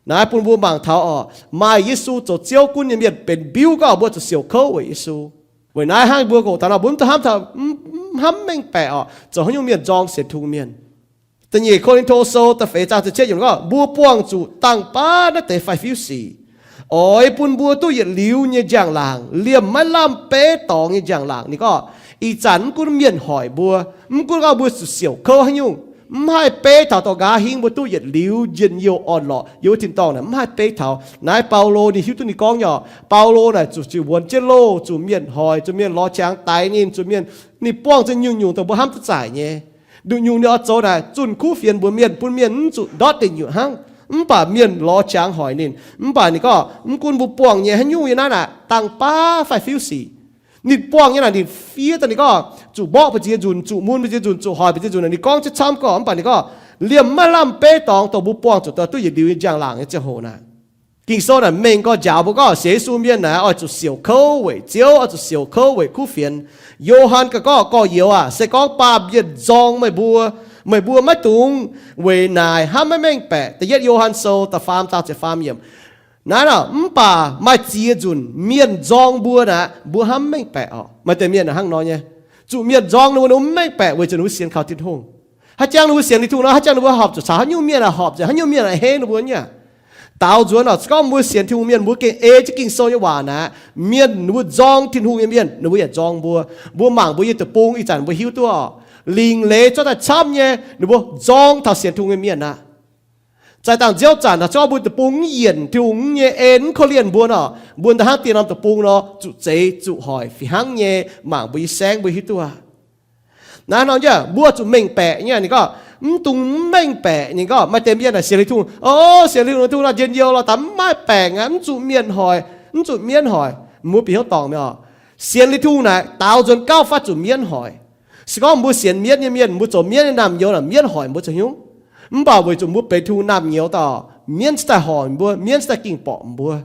Naaiv bun mbuo mangc taux oc, maaih Yesu zoux Ziouv gunv nyei mienh benx mbiuv gorngv mbuo zuqc siouc kouv weic Yesu. Weic naaiv hnangv mbuo hoqc taux nor, mbuo mv duqv hnamv taux, mv hnamv mengh baeqc oc, zoux haaix nyungc mienh nzorng sienx Tin-Hungh mienh. Da'nyeic Ko^lin^to Sou da'feix zaang ziepc cietv yiemc gorngv, mbuo buangh zuqc dangh baav naaiv deix faix-fiuv sic, oix bun mbuo duqv yietc liuz nyei njang-laangc, liemh maiv lamh beiv dorngx nyei njang-laangc. Ninh gorngv, ih zanc mv gunv mienh hoic mbuo, mv gunv gorngv mbuo zuqc siouc kouv haaix nyungc, mv haih beiv taux dorh nqa'haav hingv mbuo duqv yietc liuz njien-youh orn-lorqc yiem wuov tin-dorngh naaic, mv haih beiv taux. Naaiv Baulo ninh hiuv duqv ninh gorngv nyei oc. Baulo naaic zuqc ziouc wuonx jienv loh, zuqc mienh hoic, zuqc mienh lorz qangx daix ninh, zuqc mienh, ninh buangh zuqc nyungc-nyungc dongh mbuo hnamv duqv zaaic nyei. Nduqc nyungc ninh oix zoux naaic zunh kuv fienx mbuox mienh, bun mienh mv zuqc ndortv deic nyuoqc hnangv. Mv baac mienh lorz qangx hoic ninh. Mv baac ninh gorngv, mv gunv mbuo buangh nyei haaix nyungc nyei naaiv naaic, dangh baav faix-fiuv sic, ninh buangh nyei naaic ninh fiev daaih ninh gorngv, zuqc mborqv mbu'ziex nzunc, zuqc mun mbu'ziex nzunc, zuqc hoic mbu'ziex nzunc naaic, ninh gorngv jienv camv gorngv. Mv baac ninh gorngv, liemh maiv lamh beiv dorngx dongh mbuo buangh zuqc daaih duqv yietc liuz nyei njang-laangc nyei ziangh hoc naaic, Ging-Sou naaic mengh gorx njaaux mbuo gorngv sienx Yesu mienh naaic oix zuqc siouc kouv weic Ziouv, oix zuqc siouc kouv weic kuv fienx. Yo^han gauh gorngv, gorx-youz aac, se gorngv baamh mienh nzorng meih mbuo, meih mbuo maiv dungx weic naaic hnamv maiv mengh baeqc. Da'yietv Yo^han Sou da'faam zaang ziepc faam yiemc. Naaiv aac, mv baac maaih ziex nzunc mienh nzorng mbuo naaic, mbuo hnamv mengh baeqc oc. Maaih deix mienh hnangv nor nyei, zuqc mienh nzorng ninh mbuo, ninh mbuo mv mengh baeqc weic zuqc ninh mbuo sienx kaux Tin-Hungh. Haaix jangx ninh mbuo sienx Tin-Hungh nor, haaix jangx ninh mbuo horpc zuqc caux haaix nyungc mienh aah, horpc zuqc haaix nyungc mienh aah, hei ninh mbuo nyei. Daaux nzuonx oc, se gorngv mbuo sienx Tin-Hungh mienh, mbuo gengh ei jienv Ging-Sou nyei waac naaic, mienh ninh mbuo nzorng Tin-Hungh nyei mienh, ninh mbuo yaac nzorng mbuo. Mbuo mangc mbuo nyei deic-bung ih zanc mbuo hiuv duqv oc, lingc leiz cuotv daaih camv nyei, ninh mbuo nzorng taux sienx Tin-Hungh nyei mienh aqv. Zaih dangh nziouv zanc taux se gorngv mbuo deic-bung mv yienc Tin-Hungh nyei en, mv korv-lienh mbuo nor, mbuo da'hnangv dien norm deic-bung nor, zuqc zeix zuqc hoic fih hnangv nyei. Mangc mbuo nyei saengv mbuo hiuv duqv aqv. Naaiv nor nyei mbuo zuqc mengh baeqc nyei. Ninh gorngv, mv dungx mv mengh baeqc. Ninh gorngv maaih deix mienh naaic sienx Tin-Hungh, o, sienx Tin-Hungh, Tin-Hungh nor njien-youh lorqc, daaih mv maaih baengc aqv, mv zuqc mienh hoic, mv zuqc mienv hoic. Mbuo bieqc hnyouv dorngc mi'aqv. Sienx Tin-Hungh naaic daaux nzuonx gauh faatv zuqc mienv hoic. Se gorngv mbuo sienx mienv nyei mienh, mbuo zoux mienv nyei naamh nyouz naaic, mienv hoic mbuo zoux haaix nyungc? Mv baac weic zuqc mbuo benx Tin-Hungh naamh nyouz daaih, mienv cingx daaih hoic mbuo, mienv cingx daaih ging-borqc mbuo.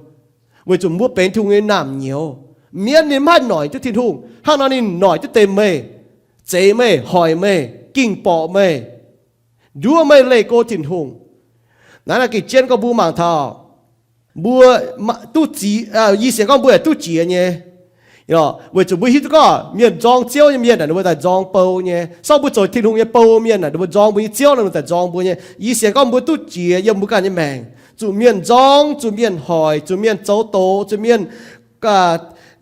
Weic zuqc mbuo benx Tin-Hungh nyei naamh nyouz. Mienv ninh mv haih noic duqv Tin-Hungh, hnangv nor ninh noic duqv deix meih, zeix meih, hoic meih, ging-borqc meih, nduov meih leih go Tin-Hungh. Naaiv naaic gengh jienv gorngv mbuo mangc taux, mbuo duqv, yie sienx gorngv mbuo yaac duqv jiex nyei. Weic zuqc mbuo hiuv duqv gorngv mienh nzorng Ziouv nyei mienh naaic, ninh mbuo daaih nzorng bou nyei. Se gorngv mbuo zoux Tin-Hungh nyei bou mienh naaic, ninh mbuo nzorng mbuo nyei Ziouv nor, ninh daaih nzorng mbuo nyei. Yie sienx gorngv mbuo duqv jiex yiem mbuo ganh nyei maengc, zuqc mienh nzorng, zuqc mienh hoic, zuqc mienh zoux doqc, zuqc mienh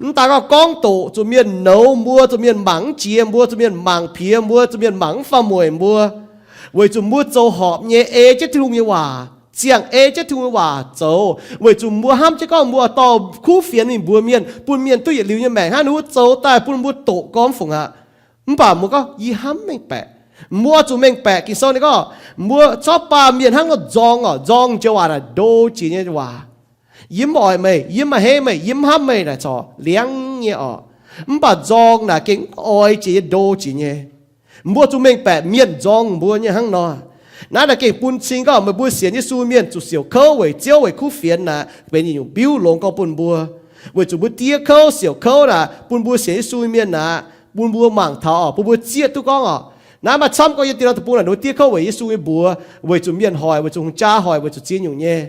mv daaih gorngv gorngv doqc, zuqc mienh nouz mbuo, zuqc mienh mangc mv jiex mbuo, zuqc mienh mangc piex mbuo, zuqc mienh mangc mv faam mueic mbuo. Weic zuqc mbuo zoux horpc nyei, ei jienv Tin-Hungh nyei waac, ziangh ei jienv Tin-Hungh nyei waac zoux, weic zuqc mbuo hnamv jienv gorngv mbuo dorh kuv fienx mingh mbuox mienh, bun mienh duqv yietc liuz nyei maengc hnangv, ninh mbuo zoux daaih bun mbuo doqc gormx fungc aqv. Mv baac mbuo gorngv, yie hnamv mengh baeqc. Mbuo zuqc mengh baeqc Ging-Sou ninh gorngv, mbuo corc baamh mienh hnangv nor nzorng oc, nzorng joux waac naaic ndo jiex nyei waac. Yie mv oix meih, yie mv maaih hei meih, yie mv hnamv meih naaic corc liangv nyei oc. Mv baac nzorng naaic gengh mv oix jiex nyei, ndo jiex nyei. Mbuo zuqc mengh baeqc mienh nzorng mbuo nyei hnangv nor. Naaiv naaic gengh bun cing gorngv meih mbuo sienx Yesu mienh zuqc siouc kouv weic Ziouv, weic kuv fienx naaic benx yietc nyungc biuv longx gorngv bun mbuo. Weic zuqc mbuo diev kouv siouc kouv naaic bun mbuo sienx Yesu mienh naaic, bun mbuo mangc taux oc, bun mbuo zieqv duqv gorngv oc, naaiv maaih camv gorngv yiem diex norm deic-bung naaic ninh mbuo diev kouv weic Yesu nyei mbuox, weic zuqc mienh hoic, weic zuqc hungh jaa hoic, weic zuqc ziex nyungc nyei.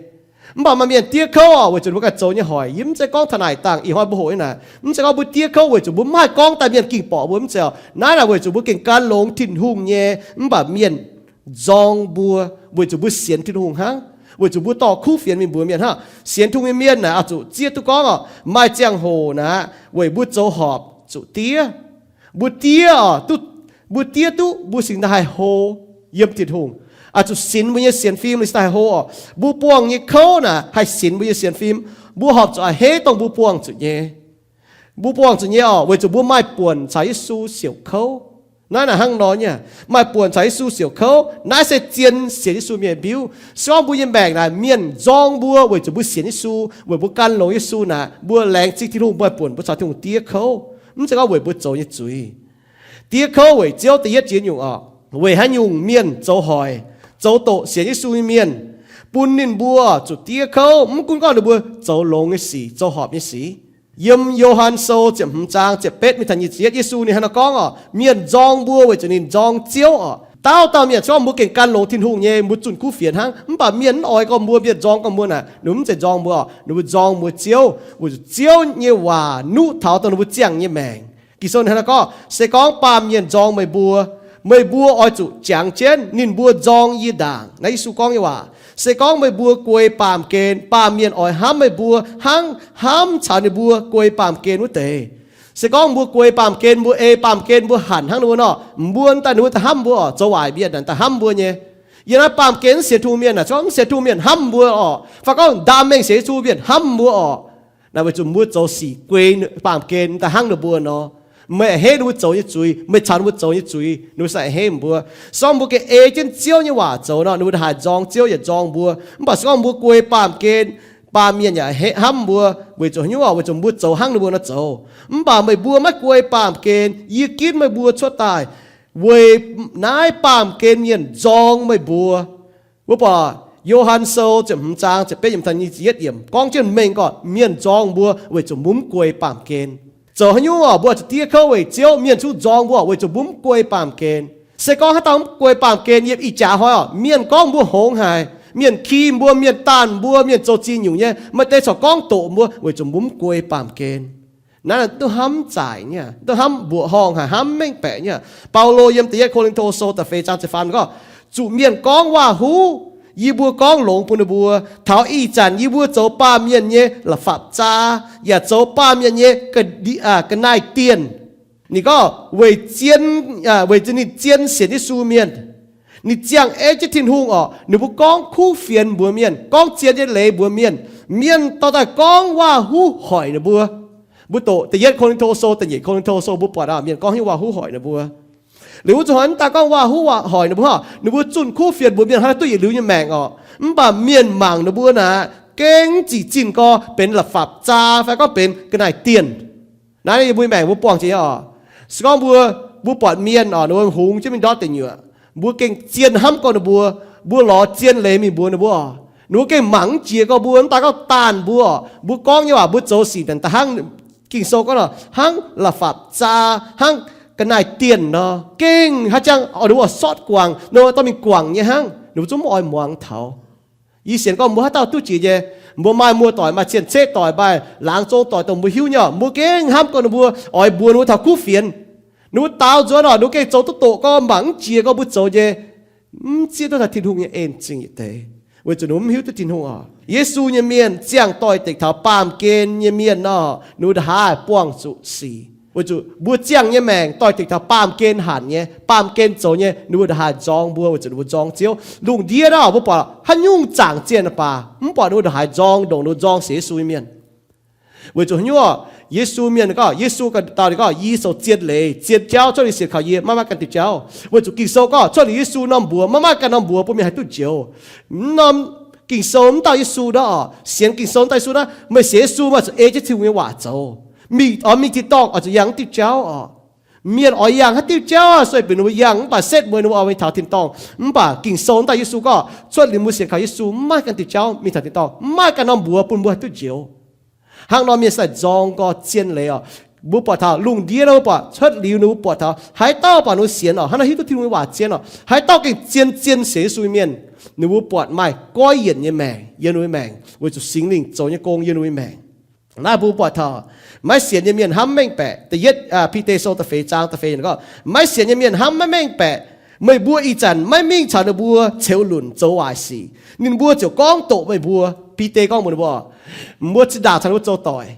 Mv baac maaih mienh diev kouv oc, weic zuqc ninh mbuo ganh zoux nyei hoic. Yie mv zeiz gorngv taux naaic dangh, ih hnoi mbuo hoqc nyei naaic, mv zeiz gorngv mbuo diev kouv weic zuqc mbuo mv haih gorngv daaih mienh ging borqc mbuo, mv zeiz oc. Naaiv naaic weic zuqc mbuo gengh gan longx Tin-Hungh nyei, mv baac mienh nzorng mbuo weic zuqc mbuo sienx Tin-Hungh hnangv, weic zuqc mbuo dorh kuv fienx mingh mbuox mienh hnangv. Sienx Tin-Hungh nyei mienh naaic oix zuqc zieqv duqv gorngv oc, maaih ziangh hoc naaic weic mbuo zoux horpc zuqc diev. Mbuo diev oc, duqv, mbuo diev duqv mbuo cingx daaih haih hlo yiem Tin-Hungh. Oix zuqc sinx mbuo nyei sienx fim, mbuo cingx daaih haih hlo oc. Mbuo buangh nyei kouv naaic haih sinx mbuo nyei sienx fim. Mbuo horpc zuqc a'hneiv dongh mbuo buangh zuqc nyei. Mbuo buangh zuqc nyei oc, weic zuqc mbuo maaih buonc caux Yesu siouc kouv. Naaiv naaic hnangv nor nyei, maaih buonc caux Yesu siouc kouv. Naaiv se zien sienx Yesu mienh nyei mbiuv. Se gorngv mbuo nyei maengc naaic mienh nzorng mbuo weic zuqc mbuo sienx Yesu, weic mbuo gan longx Yesu naaic, mbuo laengz zingh Tin-Hungh, maaih buonc mbuo caux Tin-Hungh diev kouv. Mv zeiz gorngv weic mbuo zoux nyei zuiz. Diev kouv weic Ziouv da'yietv jiex nyungc oc, weic haaix nyungc mienh zoux hoic, zoux doqc sienx Yesu nyei mienh, bun ninh mbuo zuqc diev kouv, mv gunv gorngv ninh mbuo zoux longx nyei sic, zoux horpc nyei sic. Yiem Yo^han Sou ziepc hmz zaang ziepc betv mingh taux nyic ziepc yietv, Yesu ninh hnangv naaiv gorngv oc, mienh nzorng mbuo weic zuqc ninh nzorng Ziouv oc. Dauh dauh mienh se gorngv mbuo gengh gan longx Tin-Hungh nyei, mbuo zunh kuv fienx hnangv, mv baac mienh mv oix gorngv mbuo, mienh nzorng gorngv mbuo naaic, ninh mbuo mv zeiz nzorng mbuo oc, ninh mbuo nzorng mbuo Ziouv, weic zuqc Ziouv nyei waac nuqv taux dongh ninh mbuo ziangh nyei maengc. Ging-Sou hnangv naaiv gorngv, se gorngv baamh mienh nzorng meih mbuo, meih mbuo oix zuqc jangx jienv ninh mbuo nzorng yie ndaangc. Naaiv Yesu gorngv nyei waac. Se gorngv meih mbuo guei baamh gen, baamh mienh oix hnamv meih mbuo hnangv hnamv caux ninh mbuo guei baamh gen wuov deix. Se gorngv mbuo guei baamh gen, mbuo ei baamh gen, mbuo hanc hnangv ninh mbuo nor, mbuo daaih ninh mbuo daaih hnamv mbuo oc, zoux waaic mienh naaic daaih hnamv mbuo nyei. Yiem naaiv baamh gen mv sienx Tin-Hungh mienh naaic, se gorngv mv sienx Tin-Hungh mienh hnamv mbuo oc, fai gorngv ndaam mengh sienx Yesu mienh hnamv mbuo oc. Naaic weic zuqc mbuo zoux sic guei baamh gen daaih hnangv ninh mbuo nor. Meih a'hneiv ninh mbuo zoux nyei zuiz, meih caux ninh mbuo zoux nyei zuiz, ninh mbuo sai a'hneiv mbuo. Se gorngv mbuo gengh ei jienv Ziouv nyei waac zoux nor, ninh mbuo daaih haih nzorng Ziouv yaac nzorng mbuo. Mv baac se gorngv mbuo guei baamh gen, baamh mienh yaac hnamv mbuo. Weic zuqc haaix nyungc oc? Weic zuqc mbuo zoux hnangv ninh mbuo nor zoux. Mv baac meih mbuo maiv guei baamh gen, yie ginv meih mbuo cuotv daaih, weic naaiv baamh gen mienh nzorng meih mbuo. Mbuo buatc Yo^han Sou ziepc hmz zaang ziepc betv yiemc taux nyic ziepc yietv yiemc gorngv jienv mengh gorngv mienh nzorng mbuo weic zuqc mbuo mv guei baamh gen. Zoux haaix nyungc oc? Mbuo zuqc diev kouv weic Ziouv, mienh zungv nzorng mbuo weic zuqc mbuo mv guei baamh gen. Se gorngv haaix dauh mv guei baamh gen, yiem ih jaax hnoi oc, mienh gorngv mbuo hngongx haic, mienh ki mbuo, mienh daanh mbuo, mienh zoux ziex nyungc nyei, maaih deix corc gorngv doqc mbuo weic zuqc mbuo mv guei baamh gen. Naaiv duqv hnamv zaaic nyei, duqv hnamv mbuoqc horngh haic, hnamv mengh baeqc nyei. Baulo yiem da'yietv Ko^lin^to Sou da'feix zaang ziepc faam gorngv, zuqc mienh gorngv waac-huv, yie mbuo gorngv longx bun ninh mbuo. Taux ih zanc yie mbuo zoux baamh mienh nyei la'fapv-zaa, yaac zoux baamh mienh nyei ga'naaiv-dienh. Ninh gorngv weic zien, weic ninh zien sienx Yesu mienh, ninh ziangh ei jienv Tin-Hungh oc, ninh mbuo gorngv kuv fienx mbuox mienh, gorngv zien nyei leiz mbuox mienh. Mienh dorh daaih gorngv waac-huv hoic ninh mbuo. Mbuo doqc da'yietv Ko^lin^to Sou, da'nyeic Ko^lin^to Sou, mbuo buatc aqv, mienh gorngv haaix nyungc waac-huv hoic ninh mbuo. Liuz wuov zuqc hnoi mv daaih gorngv waac-huv hoic ninh mbuo, ninh mbuo zunh kuv fienx mbuox mienh hnangv naaiv duqv yietc liuz nyei maengc oc. Mv baac mienh mangc ninh mbuo naaic, gengh zic zinh gorx benx la'fapv-zaa fai gorngv benx ga'naaiv-dienh. Naaiv yie mbuo maengc mbuo buangh jiex nyei oc. Se gorngv mbuo, mbuo buatc mienh oc, ninh mbuo hungx jienv mingh ndortv deic nyuoqc, mbuo gengh zien hnamv gorx ninh mbuo, mbuo lorz zien leiz mingh mbuox ninh mbuo oc. Ninh mbuo gengh mangc mv jiex gorx mbuo, mv daaih gorngv daanh mbuo oc. Mbuo gorngv nyei waac, mbuo zoux sic naaic da'hnangv Ging-Sou gorngv nor, hnangv la'fapv-zaa, hnangv ga'naaiv-dienh nor. Gengh haaix jangx ninh mbuo sortv guangc, ninh mbuo dorh mingh guangc nyei hnangv, ninh mbuo zungv mv oix muangx taux. Yie sienx gorngv mbuo haaix dauh duqv jiex nyei, mbuo maaih muoz-doic, maaih cien-ceqv doic, maaih laangz zong doic dongh mbuo hiuv nyei oc, mbuo gengh hnamv gorngv ninh mbuo oix mbuox ninh mbuo taux kuv fienx. Ninh mbuo daaux nzuonx oc, ninh mbuo gengh zoux duqv doqc gorngv mv baac mv jiex gorngv mbuo zoux nyei mv zieqv duqv taux Tin-Hungh nyei en zingh yietc deix, weic zuqc ninh mbuo mv hiuv duqv Tin-Hungh oc. Yesu nyei mienh ziangh doix-dekc taux baamh gen nyei mienh nor, ninh mbuo ndongc haaix buangh zuqc sic. Weic zuqc mbuo ziangh nyei maengc doix-dekc taux baamh gen hanc nyei, baamh gen zoux nyei, ninh mbuo ndongc haaix nzorng mbuo, weic zuqc ninh mbuo nzorng Ziouv. Lungh ndiev naaiv mbuo buatc haaix nyungc zaangc zienh baac mv buatc ninh mbuo ndongc haaix nzorng ndongc ninh mbuo nzorng sienx Yesu nyei mienh. Weic zuqc haaix nyungc? Yesu mienh gorngv, Yesu ganh dau ninh gorngv, Yie zoux zien leiz, zien jauv, cuotv liuz sienx kaux yie maiv maaih ganh diuh jauv. Weic zuqc Ging-Sou gorngv cuotv liuz Yesu norm mbuox maiv maaih ganh norm mbuox bun mienh haih duqv njoux. Mv norm Ging-Sou mv dauh Yesu naaiv oc, sienx Ging-Sou mv dauh Yesu naaiv, meih sienx Yesu meih zuqc ei jienv Tin-Hungh nyei waac zoux. Mingh oix mingh tin-dorngh oix zuqc yangh haaix diuh jauv oc. Mienh oix yangh haaix diuh jauv, sueih bieqc ninh mbuo yangh mv baac setv mueiz ninh mbuo oix mingh taux tin-dorngh. Mv baac Ging-Sou mv dauh Yesu gorngv cuotv liuz mbuo sienx kaux Yesu mv maaih ganh diuh jauv mingh taux tin-dorngh, mv maaih ganh norm mbuox bun mbuo haih duqv njoux. Hnangv nor mienh sai nzorng gorx zien leiz oc. Mbuo buatc taux lungh ndiev naaiv mbuo buatc cuotv liuz ninh mbuo buatc taux haaix dauh baac ninh mbuo sienx oc, hnangv naaiv hiuv duqv Tin-Hungh nyei waac zien oc, haaix dauh gengh zien-zien sienx Yesu nyei mienh, ninh mbuo buatc maaih goiv yienc nyei maengc yiem ninh mbuo nyei maengc, weic zuqc Singx Lingh zoux nyei gong yiem ninh mbuo nyei maengc. Naaiv mbuo buatc taux maiv sienx nyei mienh hnamv mengh baeqc. Da'yietv Bide Sou da'feix zaang da'feix yiemc gorngv, maiv sienx nyei mienh hnamv maiv mengh baeqc, meih mbuo ih zanc maiv mingh caux ninh mbuo ceux lunc zoux waaic sic, ninh mbuo ziouc gorngv doqc meih mbuo. Bide gorngv mbuox ninh mbuo, mbuo zinh ndaangc caux ninh mbuo zoux doic.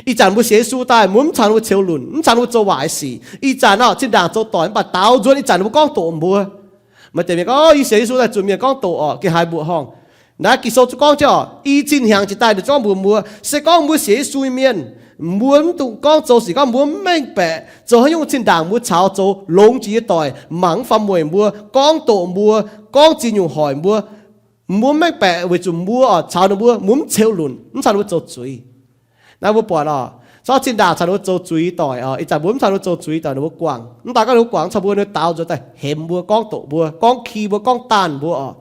Ih zanc mbuo sienx Yesu daaih, mbuo mv caux ninh mbuo ceux lunc, mv caux ninh mbuo zoux waaic sic. Ih zanc oc, zinh ndaangc zoux doic mv baac daaux nzuonx ih zanc ninh mbuo gorngv doqc mbuo. Maaih deix mienh gorngv, Yie sienx Yesu daaih zuqc mienh gorngv doqc oc, gengh haiz mbuoqc horngh. Naaiv Ging-Sou zungv gorngv jienv oc, i zinh hnyangx jiex daaih ninh zungv mbuox mbuo, se gorngv mbuo sienx Yesu nyei mienh, mbuo mv dungx gorngv zoux sic gorngv mbuo mv mengh baeqc zoux haaix nyungc zinh ndaangc mbuo caux zoux longx jiex nyei doic mangc mv faaux mueic mbuo, gorngv doqc mbuo, gorngv ziex nyungc hoic mbuo, mbuo mv mengh baeqc weic zuqc mbuo oc caux ninh mbuo, mbuo mv ceux lunc, mv caux ninh mbuo zoux zuiz. Naaiv mbuo buatc oc, zorqv zinh ndaangc caux ninh mbuo zoux zuiz doic oc, ih zanc mbuo mv caux ninh mbuo zoux zuiz doic, ninh mbuo guangc. Mv daan gorngv ninh mbuo guangc caux mbuo, ninh mbuo daaux nzuonx daaih hemx mbuo, gorngv doqc mbuo, gorngv ki mbuo, gorngv daanh mbuo oc.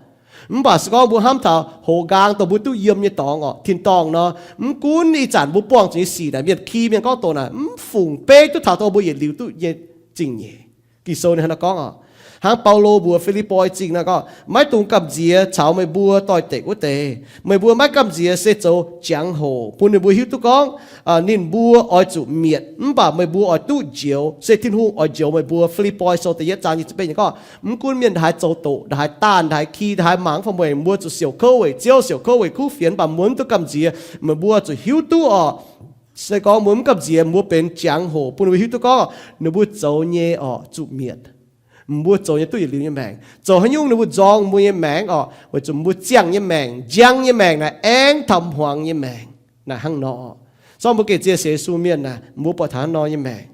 Mv baac se gorngv mbuo hnamv taux hoz nqaang dongh mbuo duqv yiem nyei dorngx oc, tin-dorngh nor, mv gunv ih zanc mbuo buangh zuqc nyei sic naaic, mienh ki mienh gorngv doqc naaic, mv fungc beiv duqv taux dongh mbuo yietc liuz duqv nyei zingh nyeic. Ging-Sou ninh hnangv naaiv gorngv oc. Hnangv Baulo mbuox Fi^lipv^poi Zingh naaiv gorngv, maiv dungx gamh nziex caux meih mbuo doix-dekc wuov deix. Meih mbuo maiv gamh nziex se zoux jangx-hoc bun ninh mbuo hiuv duqv gorngv ninh mbuo oix zuqc mietc, mv baac meih mbuo oix duqv njoux, se Tin-Hungh oix njoux meih mbuo. Fi^lipv^poi Sou da'yietv zaang nyic ziepc betv gorngv, mv gunv mienh ndongc haaix zoux doqc, ndongc haaix daanh, ndongc haaix ki, ndongc haaix mangc faaux mueic, mbuo zuqc siouc kouv weic Ziouv, siouc kouv weic kuv fienx, mv baac mbuo mv dungx gamh nziex. Meih mbuo zuqc hiuv duqv oc, se gorngv mbuo mv gamh nziex, mbuo benx jangx-hoc bun ninh mbuo hiuv duqv gorngv ninh mbuo zoux nyei oc zuqc mietc. Mbuo zoux nyei duqv yietc liuz nyei maengc. Zoux haaix nyungc ninh mbuo nzorng mbuo nyei maengc oc, weic zuqc mbuo ziangh nyei maengc, njang nyei maengc naaic aengx taux hmuangx nyei maengc naaic hnangv nor. Zorqv mbuo gengh zien sienx Yesu mienh naaic, mbuo buatc taux hnangv nor nyei maengc.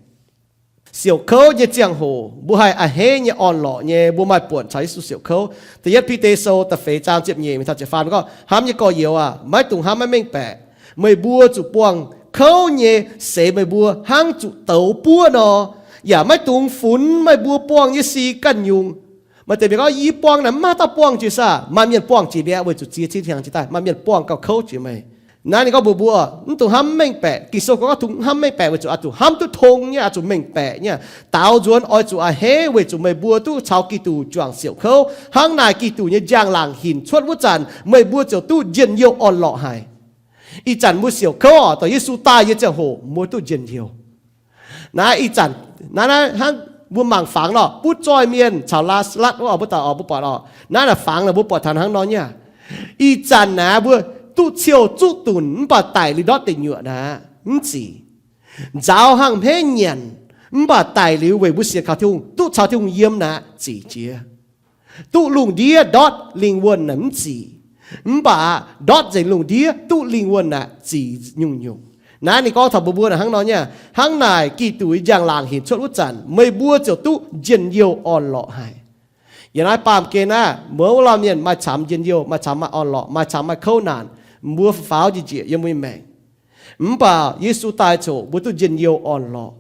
Siouc kouv nyei ziangh hoc mbuo haih a'hneiv nyei orn-lorqc nyei, mbuo maaih buonc caux Yesu siouc kouv. Da'yietv Bide Sou da'feix zaang ziepc nyeic mingh taux ziepc faam gorngv, hnamv nyei gorx-youz aac, maiv dungx hnamv maiv mengh baeqc. Meih mbuo zuqc buangh kouv nyei seix meih mbuo hnangv zuqc douz buov nor, yaac maiv dungx funx meih mbuo buangh nyei sic ganh nyungc. Maaih deix mienh gorngv, Yie buangh naaic mv maaih dauh buangh jiex saah? Maaih mienh buangh jiex mi'aqv weic zuqc ziex cin hnyangx jiex daaih maaih mienh buangh gauh kouv jiex meih. Naaiv ninh gorngv mbuox mbuo, mv dungx hnamv mengh baeqc. Ging-Sou gorngv mv dungx hnamv mengh baeqc weic zuqc oix zuqc hnamv duqv tong nyei, oix zuqc mengh baeqc nyei. Daaux nzuonx oix zuqc a'hneiv weic zuqc meih mbuo duqv caux Giduc juangc siouc kouv. Hnangv naaic Giduc nyei njang-laangc hinc cuotv wuov zanc, meih mbuo ziouc duqv njien-youh orn-lorqc haic. Ih zanc mbuo siouc kouv oc, dongh Yesu daaih nyei ziangh hoc mbuo duqv njien-youh. Naaiv ih zanc, naaiv naaiv hnangv mbuo mangc fangx nor, butv zoih mienh caux Laa^saa^latv wuov oc, mbuo daaih oc, mbuo buatc oc. Naaiv naaic fangx naaic mbuo buatc taux hnangv nor nyei. Ih zanc naaiv mbuo duqv ciouh zuqv dunc mv baac daic liuz ndortv deic nyuoqc naaiv mv zic. Nzaaux hnangv hmeiv nyanc mv baac daic liuz weic mbuo sienx kaux Tin-Hungh duqv caux Tin-Hungh yiem naaic zic jiex. Duqv lungh ndiev ndortv lingh wuonh naaic mv zic. Mv baac ndortv nzengc lungh ndiev duqv lingh wuonh naaic zic nyungc-nyungc. Naaiv ninh gorngv taux mbuo mbuo naaic hnangv nor nyei. Hnangv naaic Giduc nyei njang-laangc hinc cuotv wuov zanc, meih mbuo ziouc duqv njien-youh orn-lorqc haic. Yiem naaiv baamh gen naaiv, mouz wuov laanh mienh maaih camx njien-youh, maaih camx maaih orn-lorqc, maaih camx maaih kouv naanc, mbuo faaux njiec njiec yiem mbuo nyei maengc. Mv baac Yesu daaih coc mbuo duqv njien-youh orn-lorqc.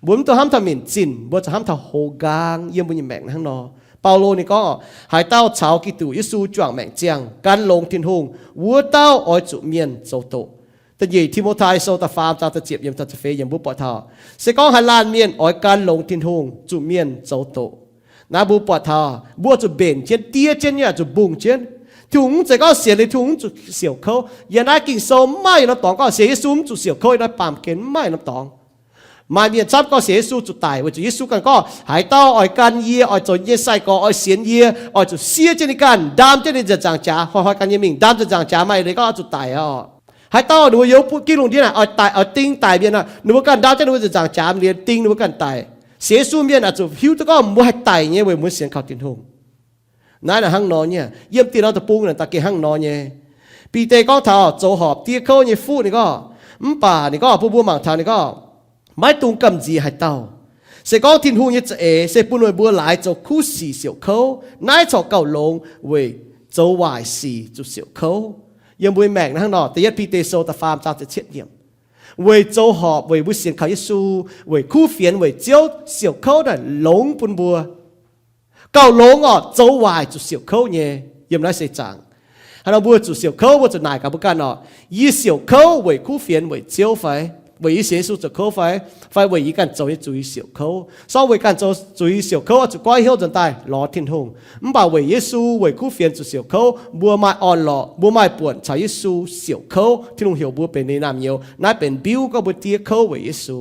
Mbuo mv dungx hnamv taux minc zinh, mbuo zuqc hnamv taux hoz nqaang yiem mbuo nyei maengc hnangv nor. Baulo ninh gorngv, haaix dauh caux Giduc Yesu juangc maengc ziangh, gan longx Tin-Hungh, wuov dauh oix zuqc mienh zoux doqc. Da'nyeic Ti^mo^tai Sou da'faam zaang da'ziepc yiemc taux da'feix yiemc mbuo buatc taux, se gorngv haaix laanh mienh oix gan longx Tin-Hungh, zuqc mienh zoux doqc. Naaiv mbuo buatc taux mbuo zuqc mbenc jienv, diev jienv nyei, zuqc mbungh jienv. Tin-Hungh mv zeiz gorngv sienx liuz Tin-Hungh mv zuqc siouc kouv. Yiem naaiv Ging-Sou mv maaih yietc norm dorngx gorngv sienx Yesu mv zuqc siouc kouv, yiem naaiv baamh gen mv maaih norm dorngx. Maaih mienh camv gorngv sienx Yesu zuqc daic weic zuqc Yesu ganh gorngv, haaix dauh oix gan yie, oix zoux nyei sai-gorx, oix sienx yie, oix zuqc siev jienv ninh ganh, ndaam jienv ninh nzengc nzaangc jaax, hnoi-hnoi gan yie mingh, ndaam nzengc nzangc jaax, maaih leiz gorngv oix zuqc daic oc. Haaix dauh ninh mbuo yiem butv gitv lungh ndiev naaic, oix daic, oix ding daic mienh aqv, ninh mbuo ganh ndaam jienv ninh mbuo nzengc nzaangc jaax, liemh ding ninh mbuo ganh daic. Sienx Yesu mienh oix zuqc hiuv duqv gorngv mbuo haih daic nyei weic mbuo sienx kaux Tin-Hungh. Naaiv naaic hnangv nor nyei, yiem dieh norm deic-bung naaic daaih gengh hnangv nor nyei. Bide gorngv taux zoux horpc diev kouv nyei fuqv ninh gorngv, mv baac ninh gorngv bun mbuo mangc taux ninh gorngv, maiv dungx gamh nziex haaix dauh. Se gorngv Tin-Hungh nyei za'eix se bun meih mbuo laaix zoux kuv sic siouc kouv, naaiv corc gauh longx weic zoux waaic sic zuqc siouc kouv. Yiem mbuo maengc hnangv nor, da'yietv Bide Sou da'faam zaang ziepc cietv yiemc. Weic zoux horpc, weic mbuo sienx kaux Yesu, weic kuv fienx, weic Ziouv siouc kouv naaic longx bun mbuo. Gauh longx orqc, zoux waaic zuqc siouc kouv nyei. Yiem naaiv seix zaangc, hnangv nor mbuo zuqc siouc kouv, mbuo zuqc naaic gaax mbuo ganh orqc, yie siouc kouv weic kuv fienx, weic Ziouv fai? Weic yie sienx Yesu zoux kouv fai? Fai weic yie ganh zoux nyei zuiz siouc kouv? Se gorngv weic ganh zoux zuiz siouc kouv oix zuqc goiv hnyouv nzuonx daaih lorz Tin-Hungh. Mv baac weic Yesu, weic kuv fienx zuqc siouc kouv, mbuo maaih orn-lorqc, mbuo maaih buonc caux Yesu siouc kouv. Tin-Hungh heuc mbuo benx ninh naamh nyouz. Naaiv benx mbiuv gorngv mbuo diev kouv weic Yesu,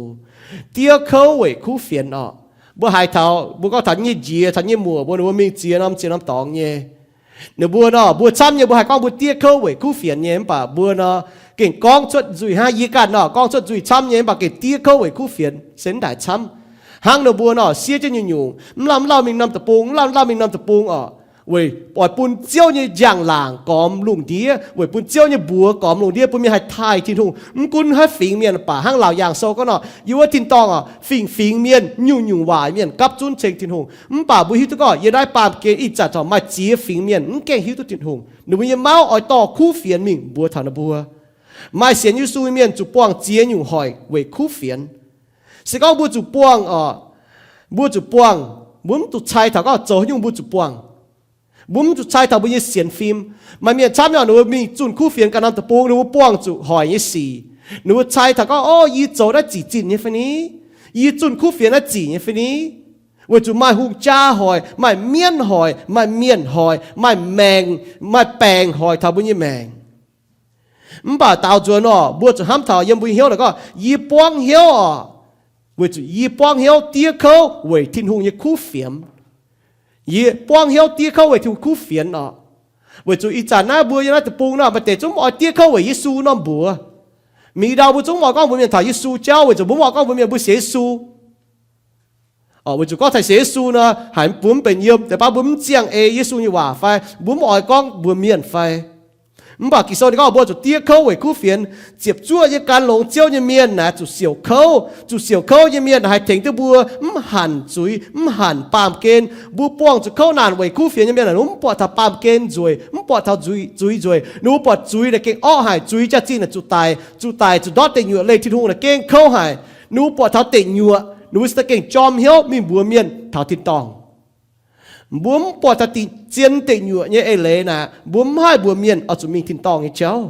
diev kouv weic kuv fienx orqc. Mbuo haiz taux, mbuo gorngv taux nyei njiec, taux nyei muoc mbuo, ninh mbuo mingh ziex norm ziex norm dorngx nyei. Ninh mbuo nor, mbuo camv nyei mbuo haih gorngv mbuo diev kouv weic kuv fienx nyei, mv baac mbuo nor gengh gorngv cuotv nzuih hnangv. Yie ganh nor gorngv cuotv nzuih camv nyei, mv baac gengh diev kouv weic kuv fienx se mv daic camv. Hnangv nor mbuo nor siev jienv nyungc-nyungc, mv lauh mv lauh mingh norm deic-bung, mv lauh mv lauh mingh norm deic-bung orqc, weic oix bun Ziouv nyei njang-laangc gormx lungh ndiev, weic bun Ziouv nyei mbuox gormx lungh ndiev, bun mienh haih taaih Tin-Hungh. Mv gunv haaix fingx mienh baac hnangv Laauc Yaangh Sou gorngv nor, yiem wuov tin-dorngh orqc, fingx-fingx mienh, nyungc-nyungc waaic mienh gapv zunv ceng Tin-Hungh. Mv baac mbuo hiuv duqv gorngv yiem naaiv baamh gen ih zanc corc maaih ziex fingx mienh mv gaengh hiuv duqv Tin-Hungh. Ninh mbuo nyei mauv oix dorh kuv fienx mingh mbuox taux ninh mbuo. Maaih sienx Yesu nyei mienh zuqc buangh ziex nyungc hoic weic kuv fienx. Se gorngv mbuo zuqc buangh orqc, mbuo zuqc buangh, mbuo mv zuqc cai taux gorngv zoux haaix nyungc mbuo zuqc buangh. Mbuo mv zuqc cai taux mbuo nyei sienx fim. Maaih mienh camv nyei, ninh mbuo mingh zunh kuv fienx ganh norm deic-bung, ninh mbuo buangh zuqc hoic nyei sic. Ninh mbuo cai taux gorngv, o, yie zoux naaiv zic zinh nyei fai ni? Yie zunh kuv fienx naaiv zic nyei fai ni? Weic zuqc maaih hungh jaa hoic, maaih mienv hoic, maaih mienh hoic, maaih maengc, maaih baengc hoic taux mbuo nyei maengc. Mv baac daaux nzuonx orqc, mbuo zuqc hnamv taux yiem mbuo nyei hnyouv naaic gorngv, yie buangv hnyouv orqc, weic zuqc yie buangv hnyouv diev kouv weic Tin-Hungh nyei kuv fienx. Yie buangv hnyouv diev kouv weic Tin-Hungh kuv fienx orqc. Weic zuqc ih zanc naaiv mbuo yiem naaiv deic-bung nor, maaih deix zungv mv oix diev kouv weic Yesu norm mbuox. Mingh ndau mbuo zungv mv oix gorngv mbuox mienh taux Yesu jauv, weic zuqc mbuo mv oix gorngv mbuox mienh mbuo sienx Yesu. Weic zuqc gorngv taux sienx Yesu nor, haiz mbuo mv benx yiem, deix baav mbuo mv ziangh ei Yesu nyei waac fai mbuo mv oix gorngv mbuox mienh fai. Mv baac Ging-Sou ninh gorngv mbuo zuqc diev kouv weic kuv fienx. Ziepc zuoqv nyei gan longx Ziouv nyei mienh naaic zuqc siouc kouv. Zuqc siouc kouv nyei mienh haih tengx duqv mbuo mv hanc zuiz, mv hanc baamh gen. Mbuo buangh zuqc kouv naanc weic kuv fienx nyei mienh naaic, ninh mbuo mv buatc taux baamh gen nzueic, mv buatc taux zuiz nzueic. Ninh mbuo buatc zuiz naaic gengh orqv haic, zuic jaax-zinh naaic zuqc daic, zuqc daic zuqc ndortv deic nyuoqc leih Tin-Hungh naaic gengh kouv haic. Ninh mbuo buatc taux deic nyuoqc, ninh mbuo se daaih gengh jorm hnyouv mingh mbuox mienh taux tin-dorngh. Mbuo mv buatc taux dingc zien deic nyuoqc nyei eix leiz naaic, mbuo mv haih mbuox mienh oix zuqc mingh tin-dorngh nyei jauv.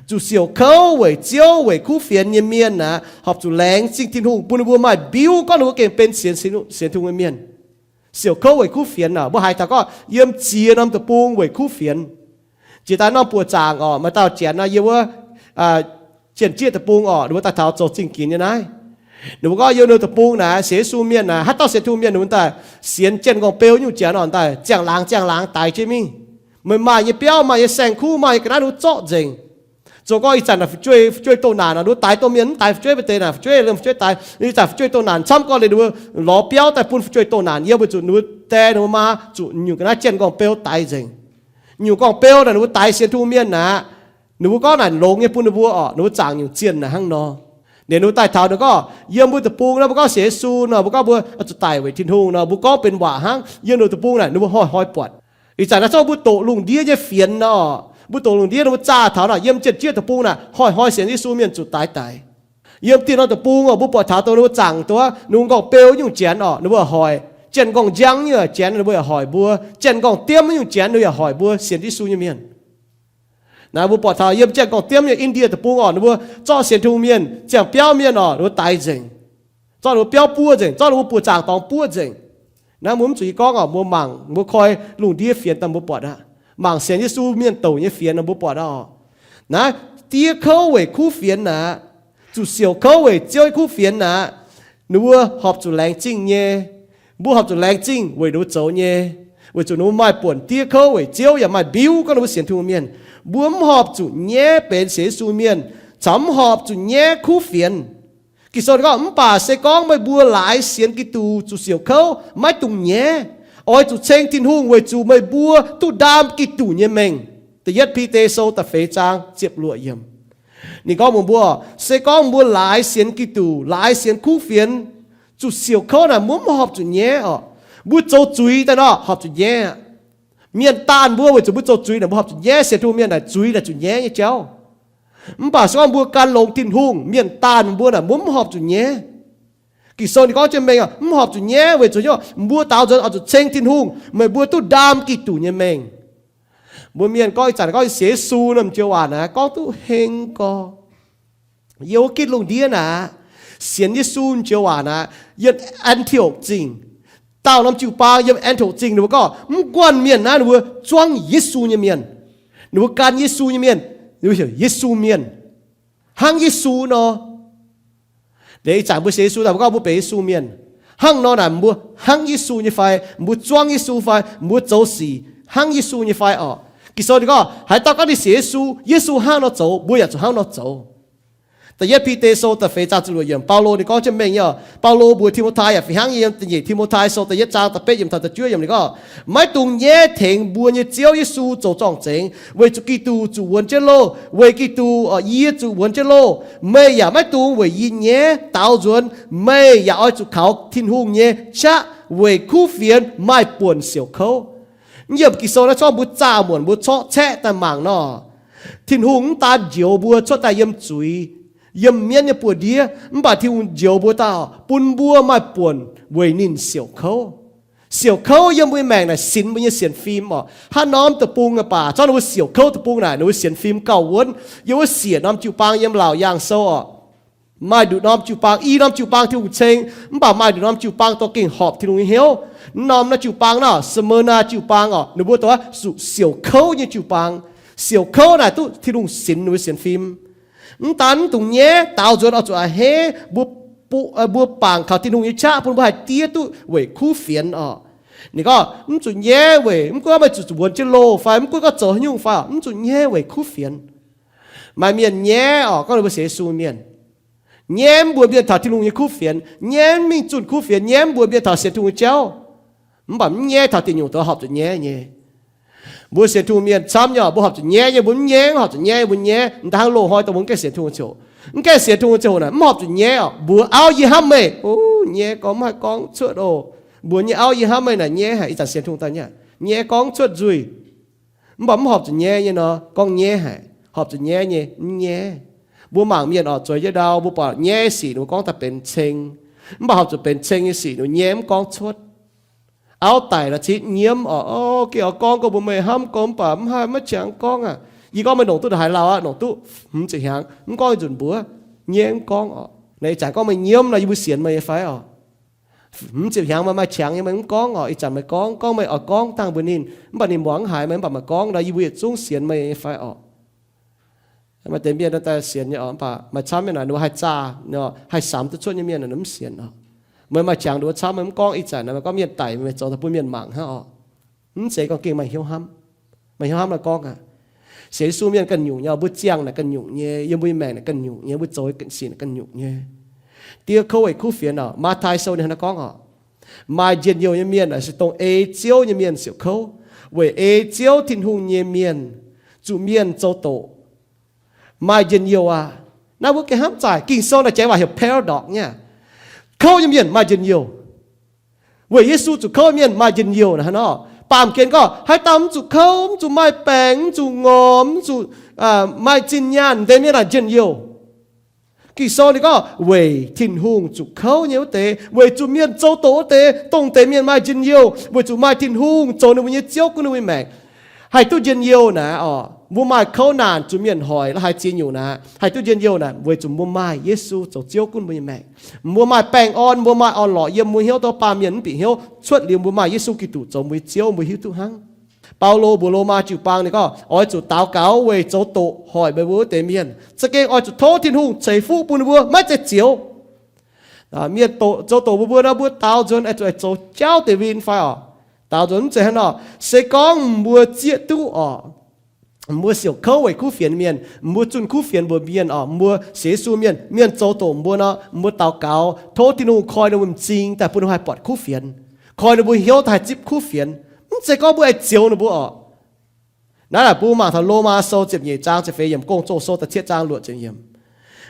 Zuqc siouc kouv weic Ziouv, weic kuv fienx nyei mienh naaic, horpc zuqc laengz zingh Tin-Hungh bun ninh mbuo maaih mbiuv gorngv ninh mbuo gengh benx sienx, sienx Tin-Hungh nyei mienh. Siouc kouv weic kuv fienx naaic, mbuo haiz taux gorngv yiem ziex norm deic-bung weic kuv fienx. Jiex daaih norm buoqc zaangc orqc, maaih dauh janx nor yiem wuov Jien-Jieqv deic-bung orqc, ninh mbuo daaih taux zoux zingh ginx nyei naaiv. Ninh mbuo gorngv yiem ninh deic-bung naaic sienx Yesu mienh naaic, haaix dauh sienx Tin-Hungh mienh, ninh mbuo daaih sienx jianh nqorngv beu nyungc janx orqc, daaih ziangh laangz ziangh laangz daix jienv mingh. Meih maaih nyei biauv, maaih nyei saeng-kuv, maaih nyei ga'naaiv, ninh mbuo zorqv nzengc. Zoux gorngv ih zanc naaic fu'jueiv, fu'jueiv doh naanc nor, ninh mbuo daix domh mienh mv daix fu'jueiv, mv deix naaic fu'jueiv, lomh fu'jueiv daix. Ih zanc fu'jueiv doh naanc camv, gorngv liuz ninh mbuo lorz biauv daaih bun fu'jueiv doh naanc yiem, weic zuqc ninh mbuo die ninh mbuo maa zuqc nyungc ga'naaiv jianh nqorngv beu daix nzengc. Nyungc nqorngv beu naaic ninh mbuo daix sienx Tin-Hungh mienh naaic, ninh mbuo gorngv naaic longx nyei bun ninh mbuo orqc, ninh mbuo zaangc nyungc zienh naaic hnangv nor. Ninh mbuo daaih taux ninh gorngv yiem mbuo deic-bung nor, mbuo gorngv sienx Yesu nor, mbuo gorngv mbuo zuqc daic weic Tin-Hungh nor, mbuo gorngv benx waac hnangv, yiem ninh deic-bung naaic ninh mbuo hnoi-hnoi buatc. Ih zanc naaiv zorqv mbuo doqc lungh ndiev nyei fienx nor, mbuo doqc lungh ndiev ninh mbuo zaah taux naaic yiem Jien-Jieqv deic-bung naaic hnoi-hnoi sienx Yesu mienh zuqc daix daic. Yiem dieh norm deic-bung orqc, mbuo buatc taux dongh ninh mbuo zaangc duqv ninh mbuo nqorngv beu nyungc janx orqc, ninh mbuo hoic. Janx nqorngv njang nyungc janx ninh mbuo yaac hoic mbuo. Janx nqorngv diemv nyungc janx ninh mbuo yaac hoic mbuo sienx Yesu nyei mienh. Naaiv mbuo buatc taux yiem janx nqorngv diemv nyei India deic-bung orqc, ninh mbuo zorqv sienx Tin-Hungh mienh, ziangh biauv mienh orqc, ninh mbuo daix nzengc. Zorqv ninh mbuo biauv buov nzengc, zorqv ninh mbuo buoz-zaangc dorngx buov nzengc. Naaiv mbuo mv zuqc yie gorngv orqc, mbuo mangc, mbuo koi lungh ndiev fienx daaih mbuo buatc aqv. Mangc sienx Yesu mienh douc nyei fienx nor mbuo buatc oc. Naaiv diev kouv weic kuv fienx aqv, zuqc siouc kouv weic Ziouv nyei kuv fienx aqv. Ninh mbuo horpc zuqc laengz zingh nyei. Mbuo horpc zuqc laengz zingh weic ninh mbuo zoux nyei, weic zuqc ninh mbuo maaih buonc diev kouv weic Ziouv yaac maaih mbiuv gorngv ninh mbuo sienx Tin-Hungh mienh. Mbuo mv horpc zuqc nyaiv benx sienx Yesu mienh, caux mv horpc zuqc nyaiv kuv fienx. Ging-Sou gorngv, mv baac se gorngv meih mbuo laaix sienx Giduc zuqc siouc kouv, maiv dungx nyaiv. Oix zuqc ceng Tin-Hungh weic zuqc meih mbuo duqv ndaam Giduc nyei mengh. Da'yietv Bide Sou da'feix zaang ziepc luoqc yiemc. Ninh gorngv mbuox mbuo, se gorngv mbuo laaix sienx Giduc, laaix sienx kuv fienx, zuqc siouc kouv naaic mbuo mv horpc zuqc nyaiv oc. Mbuo zoux zuiz daaih nor horpc zuqc nyaiv aqv. Mienh daanh mbuo weic zuqc mbuo zoux zuiz naaic mbuo horpc zuqc nyaiv. Sienx Tin-Hungh mienh naaic zuiz naaic zuqc nyaiv nyei jauv. Mv baac se gorngv mbuo gan longx Tin-Hungh, mienh daanh mbuo naaic mbuo mv horpc zuqc nyaiv. Ging-Sou ninh gorngv jienv mengh oc, mv horpc zuqc nyaiv weic zuqc mbuo daaux nzuonx oix zuqc ceng Tin-Hungh, meih mbuo duqv ndaam Giduc nyei mengh. Mbuo mienh gorngv ih zanc gorngv sienx Yesu naaiv joux waac naaic gorngv duqv heng gorx. Yiem wuov gitv lungh ndiev naaic, sienx Yesu joux waac naaic, yiem An^ti^okc Zingh, dauh norm jiu-baang yiem An^ti^okc Zingh ninh mbuo gorngv mv guanh mienh naaiv ninh mbuo zuangv Yesu nyei mienh, ninh mbuo gan Yesu nyei mienh, ninh mbuo heuc Yesu mienh, hnangv Yesu nor. Liuz ih zanc mbuo sienx Yesu daaih mbuo gorngv mbuo benx Yesu mienh. Hnangv nor naaic mbuo hnangv Yesu nyei fai? Mbuo zuangv Yesu fai? Mbuo zoux sic hnangv Yesu nyei fai orqc? Ging-Sou ninh gorngv haaix dauh gorngv ninh sienx Yesu, Yesu hnangv nor zoux, mbuo yaac zuqc hnangv nor zoux. Da'yietv Bide Sou da'feix zaang ziepc luoqc yiemc, Baulo ninh gorngv jienv mengh nyei oc. Baulo mbuox Ti^mo^tai yaac fih hnangv nyei. Yiem da'nyeic Ti^mo^tai Sou da'yietv zaang da'betv yiemc taux da'juov yiemc ninh gorngv, maiv dungx nyaiv tengx mbuo nyei Ziouv Yesu zoux zorng-zengx, weic zuqc Giduc zuqc wuonx jienv loh. Weic Giduc, yie zuqc wuonx jienv loh. Meih yaac maiv dungx weic yie nyaiv daaux nzuonx. Meih yaac oix zuqc kaux Tin-Hungh nyei qaqv weic kuv fienx maaih buonc siouc kouv. Yiem Ging-Sou naaiv corc mbuo zaah muonc mbuo corc caeqv daaih mangc nor, Tin-Hungh mv daan njoux mbuo cuotv daaih yiem zuiz, yiem mienv nyei buoz-ndiev, mv baac Tin-Hungh njoux mbuo daaih bun mbuo maaih buonc weic ninh siouc kouv. Siouc kouv yiem mbuo nyei maengc naaic sinx mbuo nyei sienx fim orqc. Haaix norm deic-bung baac, zorqv ninh mbuo siouc kouv deic-bung naaic, ninh mbuo sienx fim gauh wuonv. Yiem wuov siec norm jiu-baang yiem Laauc Yaangh Sou orqc, maaih nduqc norm jiu-baang, i norm jiu-baang Tin-Hungh ceng, mv baac maaih nduqc norm jiu-baang dorh gengh horpc Tin-Hungh nyei hnyouv. Mv norm naaiv jiu-baang naaiv, Smyrna jiu-baang orqc, ninh mbuo dorh zuqc siouc kouv nyei jiu-baang. Siouc kouv naaic duqv Tin-Hungh sinx ninh mbuo sienx fim. Mv daan mv dungx nyaiv, daaux nzuonx oix zuqc a'hneiv, mbuo bangc kaux Tin-Hungh nyei qaqv bun mbuo haih diev duqv weic kuv fienx orqc. Ninh gorngv mv zuqc nyaiv weic, mv gunv meih zuqc zuqc wuonx jienv loh fai mv gunv gorngv zoux haaix nyungc fai, mv zuqc nyaiv weic kuv fienx. Maaih mienh nyaiv orqc, gorngv ninh mbuo sienx Yesu mienh, nyaiv mv mbuox mienh taux Tin-Hungh nyei kuv fienx, nyaiv mv mingh zunh kuv fienx, nyaiv mv mbuox mienh taux sienx Tin-Hungh nyei jauv. Mv baac mv nyaiv taux diuh nyungc dongh horpc zuqc nyaiv nyei. Mbuo sienx Tin-Hungh mienh camv nyei orqc, mbuo horpc zuqc nyaiv nyei, mbuo mv nyaiv horpc zuqc nyaiv, mbuo nyaiv. Mv daan hnangv loz-hnoi dongh mbuo mv gaengh sienx Tin-Hungh ziouc, mv gaengh sienx Tin-Hungh ziouc naaic, mv horpc zuqc nyaiv orqc, mbuox auv, yie hnamv meih. Nyaiv gorngv mv haih gorngv cuotv oc. Mbuox nyei auv, yie hnamv meih naaic nyaiv haic. Ih zanc sienx Tin-Hungh daaih nyaiv gorngv cuotv nzuih. Mv baac mv horpc zuqc nyaiv nyei nor, gorngv nyaiv haic. Horpc zuqc nyaiv nyei, mv nyaiv. Mbuo mangc mienh orqc, zueiz jienv ndau mbuo buatc nyaiv sic ninh mbuo gorngv daaih benx ceng. Mv baac horpc zuqc benx ceng nyei sic ninh mbuo nyaiv mv gorngv cuotv. Auv daic nor cingx nyiemv orqc, o, gengh oix gorngv gorngv mbuox meih hnamv gorngv, mv baac mv haih, maiv qangx gorngv aqv. Yie gorngv meih longc duqv ndongc haaix lauh aqv, longc duqv hmz ziepc hnyangx, mv gorngv nzunc mbuox, nyaiv mv gorngv orqc. Naaiv ih zanc gorngv meih nyiemv nor, yie mbuo sienx meih nyei fai orqc? Hmz ziepc hnyangx meih maaih qangx nyei, meih mv gorngv orqc. Ih zanc meih gorngv, gorngv meih oix gorngv dangh mbuox ninh, mv baac ninh muangx mv haiz meih, mv baac meih gorngv nor, yie mbuo yietc zungv sienx meih nyei fai orqc? Maaih deix mienh daaih sienx nyei orqc, mv baac maaih camv mienh naaic ninh mbuo haih zaah, haih samx duqv cuotv nyei mienh naaic ninh mv sienx orqc. Meih maaih qangx nduov camv, meih mv gorngv, ih zanc naaic meih gorngv mienh daic, meih zoux daaih bun mienh mangc hnangv orqc. Mv zeiz gorngv gengh maaih hnyouv hnamv, maaih hnyouv hnamv naaiv gorngv aqv. Sienx Yesu mienh ganh nyungc nyei, mbuo ziangh naaic ganh nyungc nyei, yiem mbuo nyei maengc naaic ganh nyungc nyei, mbuo zoux ganh sic naaic ganh nyungc nyei. Diev kouv weic kuv fienx orqc. Matv^taai Sou ninh hnangv naaiv gorngv orqc, maaih njien-youh nyei mienh naaic se dongh ei Ziouv nyei mienh siouc kouv, weic ei Ziouv Tin-Hungh nyei mienh zuqc mienh zoux doqc. Maaih njien-youh aqv. Naaiv mbuo gengh hnamv zaaic, Ging-Sou naaic jangx waac heuc paradox nyei. Kouv nyei mienh maaih njien-youh. Weic Yesu zuqc kouv nyei mienh maaih njien-youh naaic hnangv nor. Baamh gen gorngv haaix dauh mv zuqc kouv, mv zuqc maaih baengc, mv zuqc ngorc, mv zuqc maaih zinh nyaanh, deix mienh naaic njien-youh. Ging-Sou ninh gorngv weic Tin-Hungh zuqc kouv nyei wuov deix, weic zuqc mienh zoux doqc wuov deix, dongh deix mienh maaih njien-youh, weic zuqc maaih Tin-Hungh zoux ninh mbuo nyei Ziouv gunv ninh mbuo nyei maengc. Haih duqv njien-youh naaic orqc, mbuo maaih kouv naanc zuqc mienh hoic la'haaix ziex nyungc naaic, haih duqv njien-youh naaic weic zuqc mbuo maaih Yesu zoux Ziouv gunv mbuo nyei maengc. Mbuo maaih baengh orn, mbuo maaih orn-lorqc yiem mbuo hnyouv, dongh baamh mienh mv bieqc hnyouv. Cuotv liuz mbuo maaih Yesu Giduc zoux mbuo nyei Ziouv, mbuo hiuv duqv hnangv. Baulo mbuox Lomaa jiu-baang ninh gorngv, oix zuqc daux gaux weic zoux doqc hoic meih mbuo wuov deix mienh. Za'gengh oix zuqc tov Tin-Hungh ceix fuqv bun ninh mbuo, maiv zeiz zioux. Mienh zoux doqc mbuox mbuo nor, mbuo daaux nzuonx oix zuqc zoux jauv deix win fai oc? Daaux nzuonx mv zeiz hnangv nor. Se gorngv mbuo zieqv duqv oc, mbuo siouc kouv weic kuv fienx mienh, mbuo zunh kuv fienx mbuox mienh oc, mbuo sienx Yesu mienh, mienh zoux doqc mbuo nor, mbuo daux gaux tov Tin-Hungh koi ninh mbuo m'zing daaih bun ninh mbuo haih buatc kuv fienx, koi ninh mbuo hnyouv daaih haih zipv kuv fienx. Mv zeiz gorngv mbuo aengx zioux ninh mbuo oc. Naaiv naaic mbuo mangc taux Lomaa Sou ziepc nyeic zaang ziepc feix yiemc, Gong-Zoh Sou da'cietv zaang luoqc ziepc yiemc.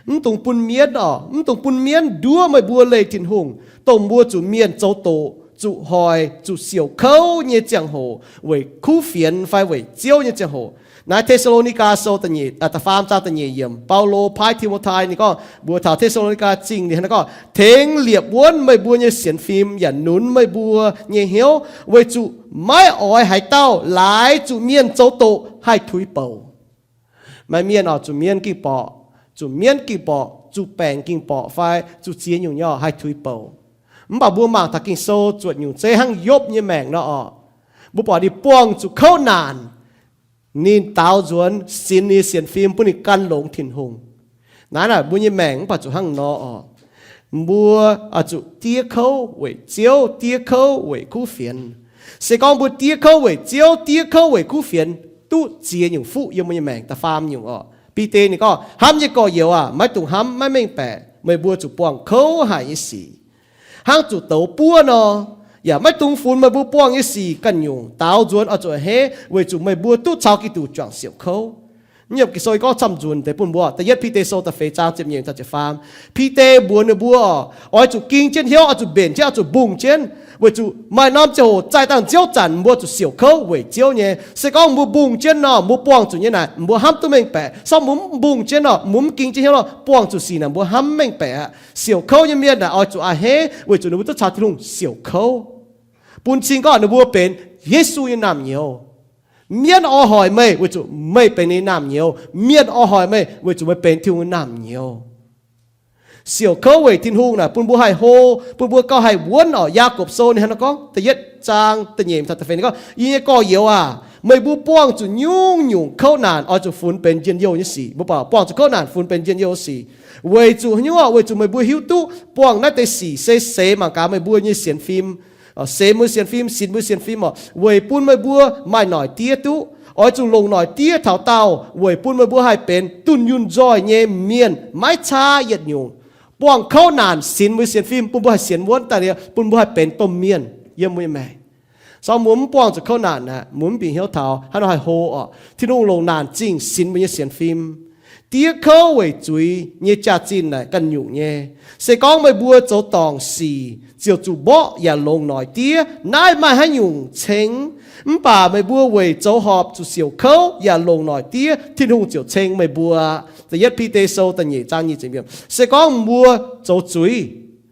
Mv dungx bun mienv oc, mv dungx bun mienv nduov meih mbuo leih Tin-Hungh, dongh mbuo zuqc mienh zoux doqc, zuqc hoic, zuqc siouc kouv nyei ziangh hoc, weic kuv fienx fai weic Ziouv nyei ziangh hoc. Naaiv Te^saa^lo^ni^gaa Sou da'faam zaang da'nyeic yiemc, Baulo paaiv Ti^mo^tai ninh gorngv, mbuox taux Te^saa^lo^ni^gaa Zingh ninh hnangv naaiv gorngv, tengx liepc wuonv meih mbuo nyei sienx fim yaac nunx meih mbuo nyei hnyouv, weic zuqc maiv oix haaix dauh laaix zuqc mienh zoux doqc haih tuix bouc. Maaih mienh oc, zuqc mienh ging borqc, zuqc mienv ging borqc, zuqc baengc ging borqc fai zuqc ziex nyungc nyei oc haih tuix bouc. Mv baac mbuo mangc taux Ging-Sou zuotc nyungc zeiv hnangv Yopv nyei maengc nor oc, mbuo buatc ninh buangh zuqc kouv naanc, ninh daaux nzuonx sinx ninh nyei sienx fim bun ninh gan longx Tin-Hungh. Naaiv naaic mbuo nyei maengc mv baac zuqc hnangv nor oc. Mbuo zuqc diev kouv weic Ziouv, diev kouv weic kuv fienx. Se gorngv mbuo diev kouv weic Ziouv, diev kouv weic kuv fienx, duqv ziex nyungc fuqv yiem mbuo nyei maengc. Da'faam nyungc oc, Bide ninh gorngv, hnamv nyei gorx-youz aac, maiv dungx hnamv maiv mengh baeqc meih mbuo zuqc buangh kouv haic nyei sic, hnangv zuqc douz buov nor. Yaac maiv dungx funx meih mbuo buangh nyei sic ganh nyungc. Daaux nzuonx oix zuqc a'hneiv weic zuqc meih mbuo duqv caux Giduc juangc siouc kouv. Yiem Ging-Sou gorngv camv nzunc deix bun mbuo. Da'yietv Bide Sou da'feix zaang ziepc nyeic taux ziepc faam, Bide mbuox ninh mbuo oc, oix zuqc ging jienv hnyouv, oix zuqc mbenc jienv, oix zuqc mbungh jienv, weic zuqc maaih norm ziangh hoc zaih dangh nziouv zanc mbuo zuqc siouc kouv weic Ziouv nyei. Se gorngv mbuo mbungh jienv nor, mbuo buangh zuqc nyei naaic mbuo hnamv duqv mengh baeqc. Se gorngv mbuo mv mbungh jienv nor, mbuo mv ging jienv hnyouv nor, buangh zuqc sic naaic mbuo hnamv mv mengh baeqc aqv. Siouc kouv nyei mienh naaic oix zuqc a'hneiv weic zuqc ninh mbuo duqv caux Tin-Hungh siouc kouv. Bun cing gorngv ninh mbuo benx Yesu nyei naamh nyouz. Mienv oix hoic meih weic zuqc meih benx ninh naamh nyouz. Mienh oix hoic meih weic zuqc meih benx Tin-Hungh nyei naamh nyouz. Siouc kouv weic Tin-Hungh naaic bun mbuo haih hlo, bun mbuo gauh haih wuonv oc. Yaagorpc Sou ninh hnangv naaiv gorngv, da'yietv zaang da'nyeic taux da'feix ninh gorngv, yie nyei gorx-youz aac, meih mbuo buangh zuqc nyungc-nyungc kouv naanc oix zuqc funx benx njien-youh nyei sic. Mbuo buangh zuqc kouv naanc funx benx njien-youh sic weic zuqc hnyouv, weic zuqc meih mbuo hiuv duqv buangh naaiv deix sic se seix mangc gaax meih mbuo nyei sienx fim, seix mbuo sienx fim, sinx mbuo sienx fim oc, weic bun meih mbuo maaih noic diev duqv. Oix zuqc longc noic diev taux daauh weic bun meih mbuo haih benx dunh yunh nzoih nyei mienh maiv caa yietc nyungc. Buangh kouv naanc sinx mbuo sienx fim, bun mbuo haih sienx wuonv daaih liuz, bun mbuo haih benx domh mienh yiem mbuo nyei maengc. Se gorngv mbuo mv buangh zuqc kouv naanc aqv, mbuo mv bieqc hnyouv taux haaix nor haih hlo oc. Tin-Hungh longc naanc zingh sinx mbuo nyei sienx fim. Diev kouv weic zuiz nyei jaax-zinh naaic ganh nyungc nyei. Se gorngv meih mbuo zoux dorngc sic ziouc zuqc mborqv yaac longc noic diev, naaiv maaih haaix nyungc ceng? Mv baac meih mbuo weic zoux horpc zuqc siouc kouv yaac longc noic diev, Tin-Hungh ziouc ceng meih mbuo. Da'yietv Bide Sou da'nyeic zaang nyic ziepc yiemc. Se gorngv mbuo zoux zuiz,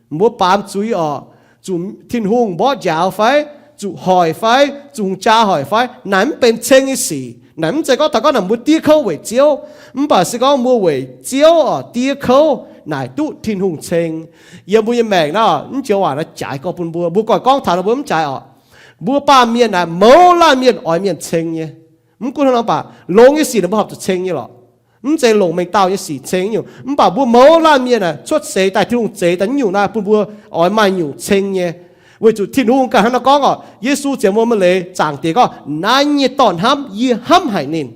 mbuo baamz zuiz oc, zuqc Tin-Hungh mborqv njaaux fai, zuqc hoic fai, zuqc hungh jaa hoic fai, naaic mv benx ceng nyei sic. Naaic mv zeiz gorngv taux gorngv naaic mbuo diev kouv weic Ziouv. Mv baac se gorngv mbuo weic Ziouv oc diev kouv, naaic duqv Tin-Hungh ceng. Yiem mbuo nyei maengc naaiv, mv joux waac naaiv jaaix gorngv bun mbuo, mbuo goiv gorngv taux naaiv mbuo mv jaaix oc. Mbuo baamh mienh naaic mouz laanh mienh oix mienh ceng nyei. Mv gunv hnangv nor baac longx nyei sic naaic mbuo horpc zuqc ceng nyei lorqc. Mv zeiz longc mengh dauh nyei sic ceng nyungc. Mv baac mbuo mouz laanh mienh naaic cuotv seix daaih Tin-Hungh zeix daaih nyungc naaiv bun mbuo oix maaih nyungc ceng nyei. Weic zuqc Tin-Hungh ganh hnangv naaiv gorngv oc, Yesu ziouc mbuo maaih leiz zaangc diex gorngv, naaiv nyei dorn-hnamv yie hnamv haic ninh.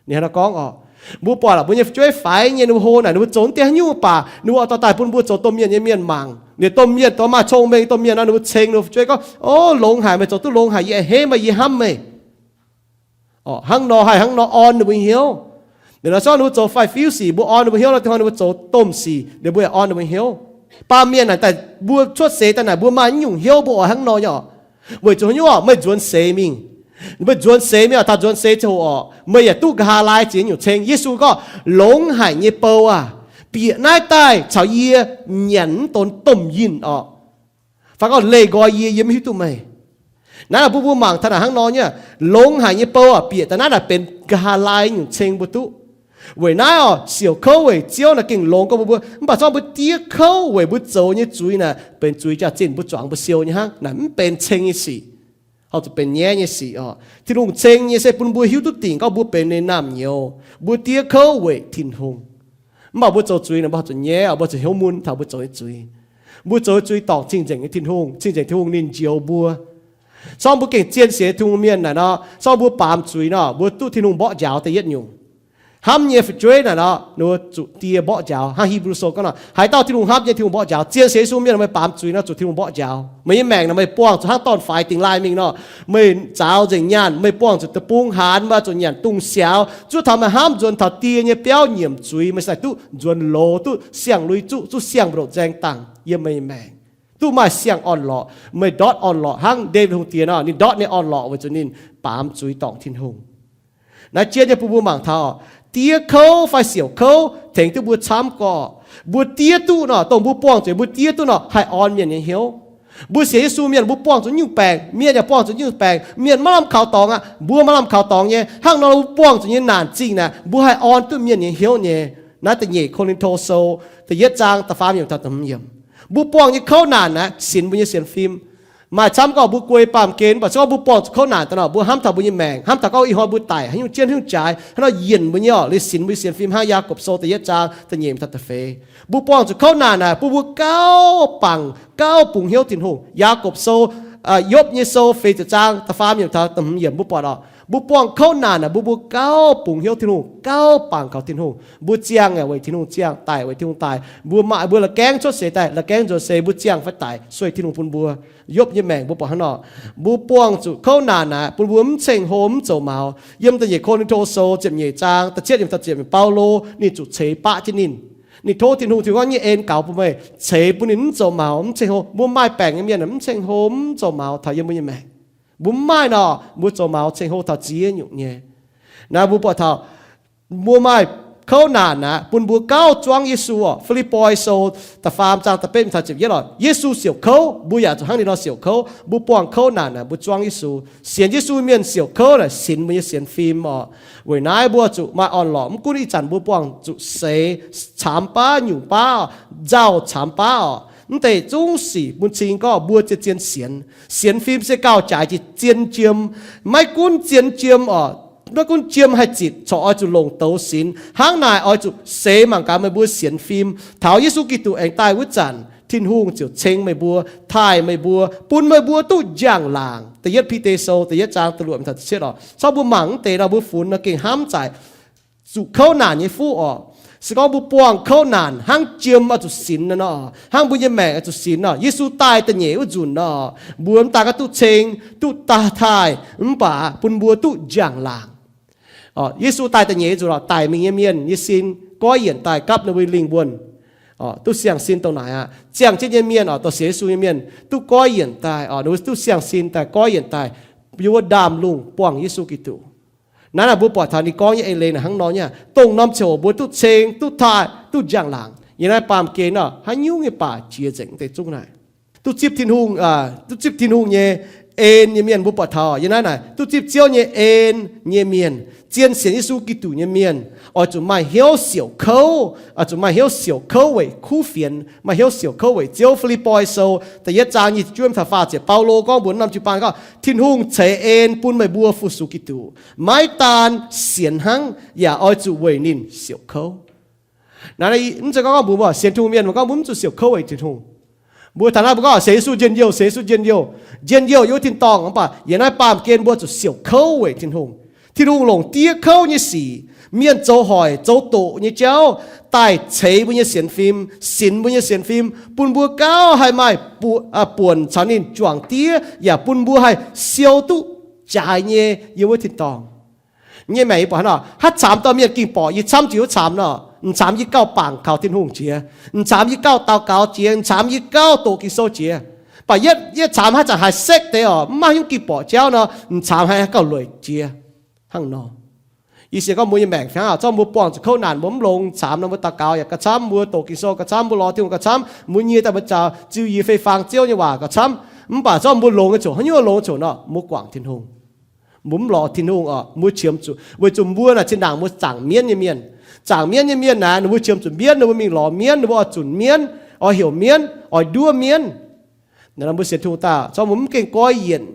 Ninh hnangv naaiv gorngv oc. Mbuo buatc lorqc mbuo nyei fu'jueiv faix nyei, ninh mbuo hlo naaic ninh mbuo zoux deix haaix nyungc baac ninh mbuo oix dorh daaih bun mbuo zoux domh mienh nyei mienh mangc. Ninh domh mienh dorh maaih cong-mengh domh mienh nor ninh mbuo ceng ninh mbuo fu'jueiv gorngv, o, longx haic, meih zoux duqv longx haic, yie a'hneiv meih, yie hnamv meih. Hnangv nor haih hnangv nor orn ninh mbuo hnyouv. Ninh nor zorqv ninh mbuo zoux faix-fiuv sic mbuo orn ninh mbuo hnyouv nor, ninh mbuo zoux domh sic ninh mbuo yaac orn ninh mbuo hnyouv. Baamh mienh naaic daaih mbuo cuotv seix daaih naaic mbuo maaih nyungc hnyouv mbuo oix hnangv nor nyei oc. Weic zuqc haaix nyungc oc? Meih nzuonx seix mingh. Meih nzuonx seix mingh oc, taux nzuonx seix ziangh hoc oc, meih yaac duqv nqa'haav laai ziex nyungc ceng. Yesu gorngv, longx haic nyei bou aah, bieqc naaiv daaih caux yie nyanc mv donx domh yinh oc. Fai gorngv leih nqoi yie, yie mv hiuv duqv meih. Naaiv mbuo mbuo mangc taux naaic hnangv nor nyei, longx haic nyei bou oc, bieqc daaih naaiv naaic benx nqa'haav laai nyungc ceng mbuo duqv. Weic naaiv oc, siouc kouv weic Ziouv naaic gengh longx gorngv mbuo mbuo, mv baac zorqv mbuo diev kouv weic mbuo zoux nyei zuiz naaic benx zuiz jaax-zinh mbuo zuangx mbuo siou nyei hnangv, naaic mv benx ceng nyei sic. Horpc zuqc benx nyaiv nyei sic oc. Tin-Hungh ceng nyei se bun mbuo hiuv duqv dingc gorngv mbuo benx ninh naamh nyouz, mbuo diev kouv weic Tin-Hungh. Mv baac mbuo zoux zuiz nor mbuo horpc zuqc nyaiv oc, mbuo zuqc hnyouv mun taux mbuo zoux nyei zuiz. Mbuo zoux nyei zuiz dorngc cing-nzengc nyei Tin-Hungh, cing-nzengc Tin-Hungh ninh njoux mbuo. Se gorngv mbuo gengh zien sienx Tin-Hungh mienh naaic nor, se gorngv mbuo baamz zuiz nor, mbuo duqv Tin-Hungh mborqv njaaux da'yietv nyungc. Hnamv nyei fu'jueiv naaic nor, ninh mbuo zuqc die mborqv njaaux. Hnangv Hipv^lu Sou gorngv nor, haaix dauh Tin-Hungh hnamv nyei, Tin-Hungh mborqv njaaux. Zien sienx Yesu mienh meih baamz zuiz nor, zuqc Tin-Hungh mborqv njaaux. Meih nyei maengc naaic meih buangh zuqc hnangv dorn-faix dingx laaih mingh nor, meih zaaux nzengc nyaanh, meih buangh zuqc deic-bung haanz, meih zuqc nyanc dungz siaaux, zuov taux meih hnamv nzuonx taux die nyei biauv nyiemc zuiz, meih se duqv nzuonx loz, duqv siang-lui zuqv, zuqv siang mbu'ndongx nzaeng dangh yiem meih nyei maengc, duqv maaih siang orn-lorqc. Meih ndortv orn-lorqc hnangv Ndaawitv Hungh Diex nor, ninh ndortv nyei orn-lorqc weic zuqc ninh baamz zuiz dorngc Tin-Hungh. Naaiv jien nyei bun mbuo mangc taux, diev kouv fai siouc kouv tengx duqv mbuo camv gorqv. Mbuo diev duqv nor, dongh mbuo buangh zuqc mbuo diev duqv nor, haih orn mienh nyei hnyouv. Mbuo sienx Yesu mienh, mbuo buangh zuqc nyungc baengc, mienh yaac buangh zuqc nyungc baengc, mienh maiv lamh kaux dorngx aqv, mbuo maiv lamh kaux dorngx nyei. Hnangv nor mbuo buangh zuqc nyei naanc zingh naaic, mbuo haih orn duqv mienh nyei hnyouv nyei. Naaiv da'nyeic Ko^lin^to Sou da'yietv zaang da'faam yiemc taux da'hmz yiemc. Mbuo buangh nyei kouv naanc naaic sinx mbuo nyei sienx fim. Maaih camv gorngv mbuo guei baamh gen, mv baac se gorngv mbuo buangh zuqc kouv naanc daaih nor, mbuo hnamv taaix mbuo nyei maengc, hnamv taaix gorngv ih hnoi mbuo daic haaix nyungc jienv haaix nyungc jaaix, hnangv nor yienc mbuo nyei orqc, liuz sinx mbuo nyei sienx fim hnangv Yaagorpc Sou da'yietv zaang da'nyeic taux da'feix. Mbuo buangh zuqc kouv naanc naaic bun mbuo gauh bangc, gauh bungx hnyouv Tin-Hungh. Yaagorpc Sou, Yopv nyei sou feix ziepc zaang da'faam yiemc taux da'hmz yiemc mbuo buatc orqc, mbuo buangh kouv naanc naaic bun mbuo gauh bungx hnyouv Tin-Hungh, gauh bangc kaux Tin-Hungh. Mbuo ziangh weic Tin-Hungh ziangh, daic weic Tin-Hungh daic. Mbuo maaih, mbuo la'gaengh cuotv seix daaih, la'gaengh nzuonx seix, mbuo ziangh fai daic sueih Tin-Hungh bun mbuo. Yopv nyei maengc mbuo buatc hnangv nor, mbuo buangh zuqc kouv naanc naaic bun mbuo mv ceng hlo mv zoux maux. Yiem da'nyeic Ko^lin^to Sou ziepc nyeic zaang da'cietv yiemc taux ziepc yiemc, Baulo ninh zuqc ceix baqv jienv ninh. Ninh tov Tin-Hungh, Tin-Hungh gorngv nyei en gaux bun meih, ceix bun ninh mv zoux maux, mv ceng hlo. Mbuo maaih baengc nyei mienh mv ceng hlo mv zoux maux taux yiem mbuo nyei maengc. Mbuo mv maaih nor, mbuo zoux maux ceng hlo taux ziex nyungc nyei. Naaiv mbuo buatc taux mbuo maaih kouv naanc aqv, bun mbuo gauh zuangv Yesu orqc. Fi^lipv^poi Sou da'faam zaang da'betv taux ziepc yietv orqc, Yesu siouc kouv, mbuo yaac zuqc hnangv ninh nor siouc kouv. Mbuo buangh kouv naanc naaic mbuo zuangv Yesu. Sienx Yesu mienh siouc kouv naaic sinx mbuo nyei sienx fim orqc. Weic naaiv mbuo zuqc maaih orn-lorqc. Mv gunv ih zanc mbuo buangh zuqc seix, caamx baav nyungc baav, nzauh caamx baav orqc, mv deix zungv sic bun cing gorngv mbuo zien-zien sienx. Sienx fim se gauh jaaix jiex zien jiem. Maiv gunv zien jiem orqc, maiv gunv jiem haih zitc, corc oix zuqc longc douz sinx. Hnangv naaic oix zuqc seix mangc gaax meih mbuo sienx fim. Taux Yesu Giduc aengx daaih wuov zanc, Tin-Hungh ziouc ceng meih mbuo, taaih meih mbuo, bun meih mbuo duqv njang-laangc. Da'yietv Bide Sou da'yietv zaang da'luoqc taux da'cietv orqc. Corc mbuo mangc mv deix nor, mbuo funx nor gengh hnamv zaic. Zuqc kouv naanc nyei fuqv orqc. Se gorngv mbuo buangh kouv naanc hnangv jiem oix zuqc sinx nor, hnangv mbuo nyei maengc oix zuqc sinx nor, Yesu daaih da'nyeic wuov nzunc nor, mbuo mv daaih ganh duqv ceng, duqv daaih taaih, mv baac bun mbuo duqv njang-laangc. Yesu daaih da'nyeic nzunc orqc, daic mingh nyei mienh nyei sin goiv yienc daaih gapv ninh mbuo lingh wuonh. Duqv siang-sin dongh naaic aqv. Ziangh jienv nyei mienh orqc, dongh sienx Yesu nyei mienh duqv goiv yienc daaih orqc, ninh mbuo duqv siang-sin daaih goiv yienc daaih, yiem wuov ndaamv-lungh buangh Yesu Giduc. Naaiv naaic mbuo buatc taux ninh gorngv nyei eix leiz naaic hnangv nor nyei aqv. Dongh norm ziangh hoc mbuo duqv ceng, duqv taaih, duqv njang-laangc, yiem naaiv baamh gen orqc, haaix nyungc nyei baac jiex nzengc mv deix zungv naaic. Duqv zipv Tin-Hungh, duqv zipv Tin-Hungh nyei en nyei mienh mbuo buatc taux yiem naaiv naaic, duqv zipv Ziouv nyei en nyei mienh, zien sienx Yesu Giduc nyei mienh, oix zuqc maaih hnyouv siouc kouv, oix zuqc maaih hnyouv siouc kouv weic kuv fienx, maaih hnyouv siouc kouv weic Ziouv. Fi^lipv^poi Sou da'yietv zaang nyic ziepc juov taux faah ziepc, Baulo gorngv mbuox norm jiu-baang gorngv, Tin-Hungh ceix en bun meih mbuo fu-sux Giduc, maiv daan sienx hnangv, yaac oix zuqc weic ninh siouc kouv. Naaiv mv zeiz gorngv mbuo sienx Tin-Hungh mienh, mbuo gorngv mbuo mv zuqc siouc kouv weic Tin-Hungh. Mbuo taux naaiv mbuo gorngv sienx Yesu njien-youh, sienx Yesu njien-youh, njien-youh yiem wuov tin-dorngh, mv baac yiem naaiv baamh gen mbuo zuqc siouc kouv weic Tin-Hungh. Tin-Hungh longc diev kouv nyei sic, mienh zoux hoic zoux doqc nyei jauv daaih ceix mbuo nyei sienx fim, sinx mbuo nyei sienx fim, bun mbuo gauh haih maaih buonc caux ninh juangc diev, yaac bun mbuo haih siou duqv jaaix nyei yiem wuov tin-dorngh. Nyei maengc yie buatc hnangv nor, haaix caamx dorh mienh ging borqc yie camv jiex wuov caamx nor, m'caamx yie gauh bangc kaux Tin-Hungh jiex, m'caamx yie gauh daux gaux jiex, m'caamx yie gauh doqc Ging-Sou jiex. Baac yietv caamx haaix zanc haiz sekv deix orqc, mv maaih haaix nyungc ging borqc jauv nor, m'caamx haiz gauh lueic jiex hnangv nor. Yie sienx gorngv mbuo nyei maengc fih hnangv, zorqv mbuo buangh zuqc kouv naanc mbuo mv longx caamx nor, mbuo daux gaux yaac gauh camv, mbuo doqc Ging-Sou gauh camv, mbuo lorz Tin-Hungh gauh camv, mbuo nyie daaih mbuo zaux ziuh yie fei faang Ziouv nyei waac gauh camv. Mv baac zorqv mbuo longx nyei coc, haaix nyungc longx coc nor, mbuo guangc Tin-Hungh. Mbuo mv lorz Tin-Hungh orqc, mbuo qiemx zuqc, weic zuqc mbuo naaic zinh ndaangc mbuo zaangc mienv nyei mienh. Zaangc mienv nyei mienh naaic, ninh mbuo qiemx zuqc mienv, ninh mbuo mingh lorz mienv, ninh mbuo oix zunc mienv, oix heuc mienv, oix nduov mienv. Mbuo sienx Tin-Hungh daaih, zorqv mbuo mv gengh goiv yienc,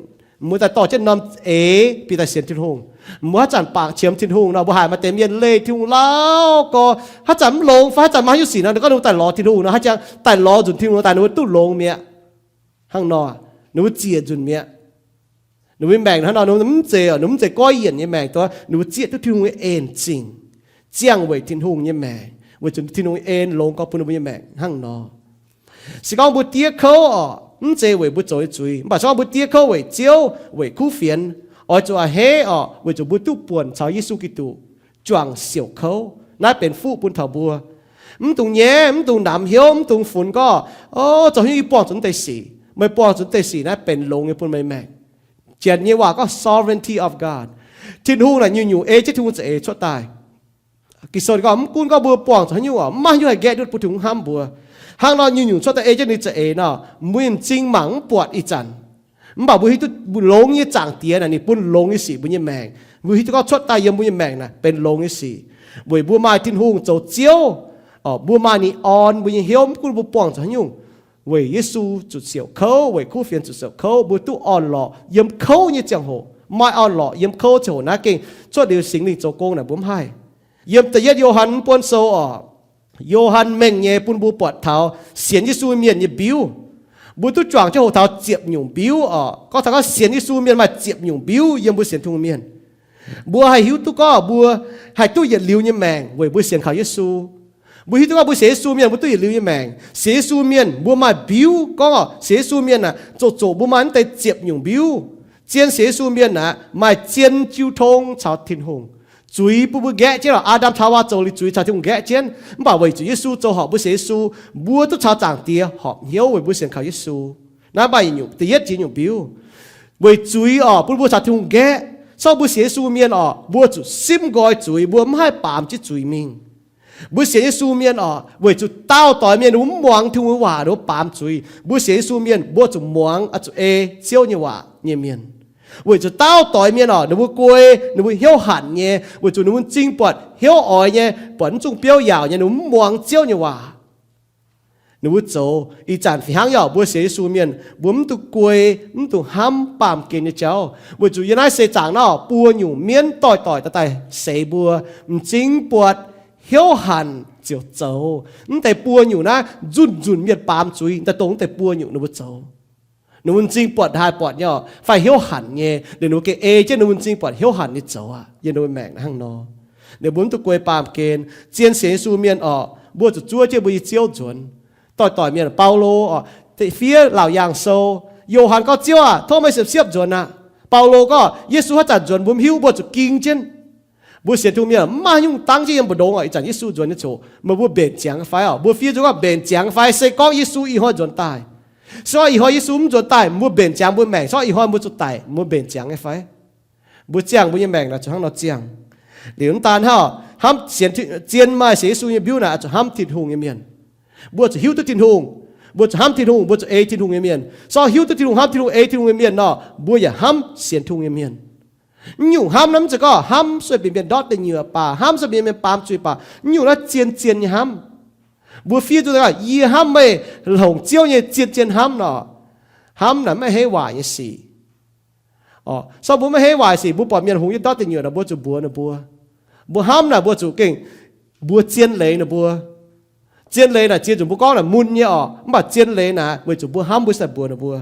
Mbuo daaih dorh jienv norm eix bieqc daaih sienx Tin-Hungh. Mbuo haaix zanc bangc qiemx Tin-Hungh nor, mbuo haiz maaih deix mienh leih Tin-Hungh lauh gorx, haaix zanc mv longx fai haaix zanc maiv hiuv sic nor, ninh gorngv ninh mbuo daaih lorz Tin-Hungh nor, haaix jangx daaih lorz nzunc Tin-Hungh daaih ninh mbuo duqv longx mi'aqv. Hnangv nor, ninh mbuo ziec nzunc mi'aqv. Ninh mbuo maengc hnangv nor, ninh mbuo mv zeiz, ninh mbuo mv zeiz goiv yienc nyei maengc, ninh mbuo zieqv duqv Tin-Hungh nyei en-zingh, ziangh weic Tin-Hungh nyei maengc, weic zuqc Tin-Hungh nyei en longx gorx bun ninh mbuo nyei maengc hnangv nor. Se gorngv mbuo diev kouv oc, mv zeiz weic mbuo zoux nyei zuiz, mv baac se gorngv mbuo diev kouv weic Ziouv, weic kuv fienx, oix zuqc a'hneiv oc, weic zuqc mbuo duqv buonc caux Yesu Giduc juangc siouc kouv. Naaiv benx fuqv bun taux mbuo. Mv dungx nyaiv, mv dungx namx hnyouv, mv dungx funx gorngv, o, zoux haaix nyungc yie buangh zuqc naaiv deix sic. Meih buangh zuqc naaiv deix sic naaiv benx longx nyei bun meih maengc. Janx nyei waac gorngv sovereignty of God. Tin-Hungh naaic nyungc-nyungc ei jienv Tin-Hungh za'eix cuotv daaih. Ging-Sou gorngv mv gunv gorngv mbuo buangh zuqc haaix nyungc oc, mv maaih haaix nyungc haih nqaeqv duqv bun Tin-Hungh hnamv mbuo. Hnangv nor nyungc-nyungc cuotv daaih ei jienv ninh za'eix nor, mbuo m'zing mangc mv buatc ih zanc. Mv baac mbuo hiuv duqv longx nyei Zaangc Diex naaic ninh bun longx nyei sic mbuo nyei maengc. Mbuo hiuv duqv gorngv cuotv daaih yiem mbuo nyei maengc naaic benx longx nyei sic, weic mbuo maaih Tin-Hungh zoux Ziouv oc, mbuo maaih ninh orn mbuo nyei hnyouv, mv gunv mbuo buangh zuqc haaix nyungc. Weic Yesu zuqc siouc kouv, weic kuv fienx zuqc siouc kouv, mbuo duqv orn-lorqc yiem kouv nyei ziangh hoc. Maaih orn-lorqc yiem kouv ziangh hoc naaiv gengh cuotv liuz Singx Lingh zoux gong naaic mbuo mv haih. Yiem da'yietv Yo^han buonv sou oc, Yo^han mengh nyei bun mbuo buatc taux sienx Yesu mienh nyei mbiuv. Mbuo duqv juangc jienv hoqc taux ziepc nyungc mbiuv oc. Gorngv taux gorngv sienx Yesu mienh maaih ziepc nyungc mbiuv yiem mbuo sienx Tin-Hungh mienh. Mbuo haih hiuv duqv gorngv mbuo haih duqv yietc liuz nyei maengc weic mbuo sienx kaux Yesu. Mbuo hiuv duqv gorngv mbuo sienx Yesu mienh mbuo duqv yietc liuz nyei maengc. Sienx Yesu mienh mbuo maaih mbiuv gorngv sienx Yesu mienh aeqv, zoqc zoqc mbuo maaih naaiv deix ziepc nyungc mbiuv. Zien sienx Yesu mienh aeqv, maaih zien jiu tong caux Tin-Hungh. Zuiz bun mbuo nqaeqv jienv oc. Aa^ndam taux Hawaa zoux liuz zuiz caux Tin-Hungh nqaeqv jienv. Mv baac weic zuqc Yesu zoux horpc mbuo sienx Yesu, mbuo duqv caux Zaangc Diex horpc hnyouv weic mbuo sienx kaux Yesu. Naaiv maaih yietc nyungc, da'yietv jiex nyungc mbiuv. Weic zuiz oc, bun mbuo caux Tin-Hungh nqaeqv. Sorng mbuo sienx Yesu mienh oc, mbuo zuqc simv nqoi zuiz, mbuo mv haih baamz jienv zuiz mingh. Mbuo sienx Yesu mienh oc, weic zuqc daauh doix mienh ninh mbuo mv muangx Tin-Hungh nyei waac, ninh mbuo baamz zuiz. Mbuo sienx Yesu mienh mbuo zuqc muangx, oix zuqc ei Ziouv nyei waac nyei mienh. Weic zuqc daauh doix mienh oc, ninh mbuo guei, ninh mbuo hnyouv hanc nyei, weic zuqc ninh mbuo m'zing buatc hnyouv oix nyei, buatc mv zungh biouv yaauc nyei, ninh mbuo mv muangx Ziouv nyei waac. Ninh mbuo zoux ih zanc fih hnangv yaac mbuo sienx Yesu mienh, mbuo mv dungx guei, mv dungx hnamv baamh gen nyei jauv, weic zuqc yiem naaiv seix zaangc naaiv buo nyungc mienv doix-doix daaih seix mbuo, m'zing buatc, hnyouv hanc ziouc zoux. Mv deix buo nyungc naaiv nzunc-nzunc mienh baamz zuiz daaih dongh mv deix buo nyungc ninh mbuo zoux. Ninh mbuo m'zing buatc haaix buatc nyei oc, fai hnyouv hanc nyei, ninh mbuo gengh ei jienv ninh mbuo m'zing buatc hnyouv hanc nyei zoux aqv. Yiem ninh mbuo maengc hnangv nor, ninh mbuo mv dungx guei baamh gen. Zien sienx Yesu mienh oc, mbuo zuqc zuov jienv mbuo nyei Ziouv nzuonx. Doix-doix mienh, Baulo oc, fiev Laauc Yaangh Sou, Yo^han gorngv, Ziouv aah, tov meih siepv-siepv nzuonx aqv. Baulo gorngv, Yesu haaix zanc nzuonx mbuo mv hiuv, mbuo zuqc ging jienv. Mbuo sienx Tin-Hungh mienh mv maaih nyungc dangv jienv yiem mbu'ndongx oc. Ih zanc Yesu nzuonx nyei ziouc, meih mbuo mbenc ziangx fai oc? Mbuo fiev nzunc gorngv mbenc ziangx fai? Se gorngv Yesu ih hnoi nzuonx daaih. Se gorngv ih hnoi Yesu mv nzuonx daaih, mbuo mbenc ziangx mbuo maengc. Se gorngv ih hnoi mbuo zuqc daic, mbuo mbenc ziangx nyei fai? Mbuo ziangh mbuo nyei maengc naaic zuqc hnangv nor ziangh. Liuz mv daan hnangv, hnamv sienx, zien maaih sienx Yesu nyei mbiuv naaic zuqc hnamv Tin-Hungh nyei mienh. Mbuo zuqc hiuv duqv Tin-Hungh, mbuo zuqc hnamv Tin-Hungh, mbuo zuqc ei Tin-Hungh nyei mienh. Se gorngv hiuv duqv Tin-Hungh, hnamv Tin-Hungh, ei Tin-Hungh nyei mienh nor, mbuo yaac hnamv sienx Tin-Hungh nyei mienh. Mv nyungc hnamv naaiv mv zeiz gorngv hnamv sueih bieqc mienh ndortv deic nyuoqc baac, hnamv sueih bieqc mienh baamz zuiz baac, mv nyungc naaiv zien-zien nyei hnamv. Mbuo fiev nzunc gorngv, Yie hnamv meih, longc Ziouv nyei zien-zien hnamv nor. Hnamv naaic maiv heiv waaic nyei sic. Se gorngv mbuo maiv heiv waaic sic, mbuo buatc mienh hungx jienv ndortv deic nyuoqc nor, mbuo zuqc mbuox ninh mbuo. Mbuo hnamv naaic mbuo zuqc gengh mbuox zien leiz ninh mbuo. Zien leiz naaic zien zuqc mbuo gorngv naaic mun nyei oc, mv baac zien leiz naaic weic zuqc mbuo hnamv mbuo sai mbuox ninh mbuo.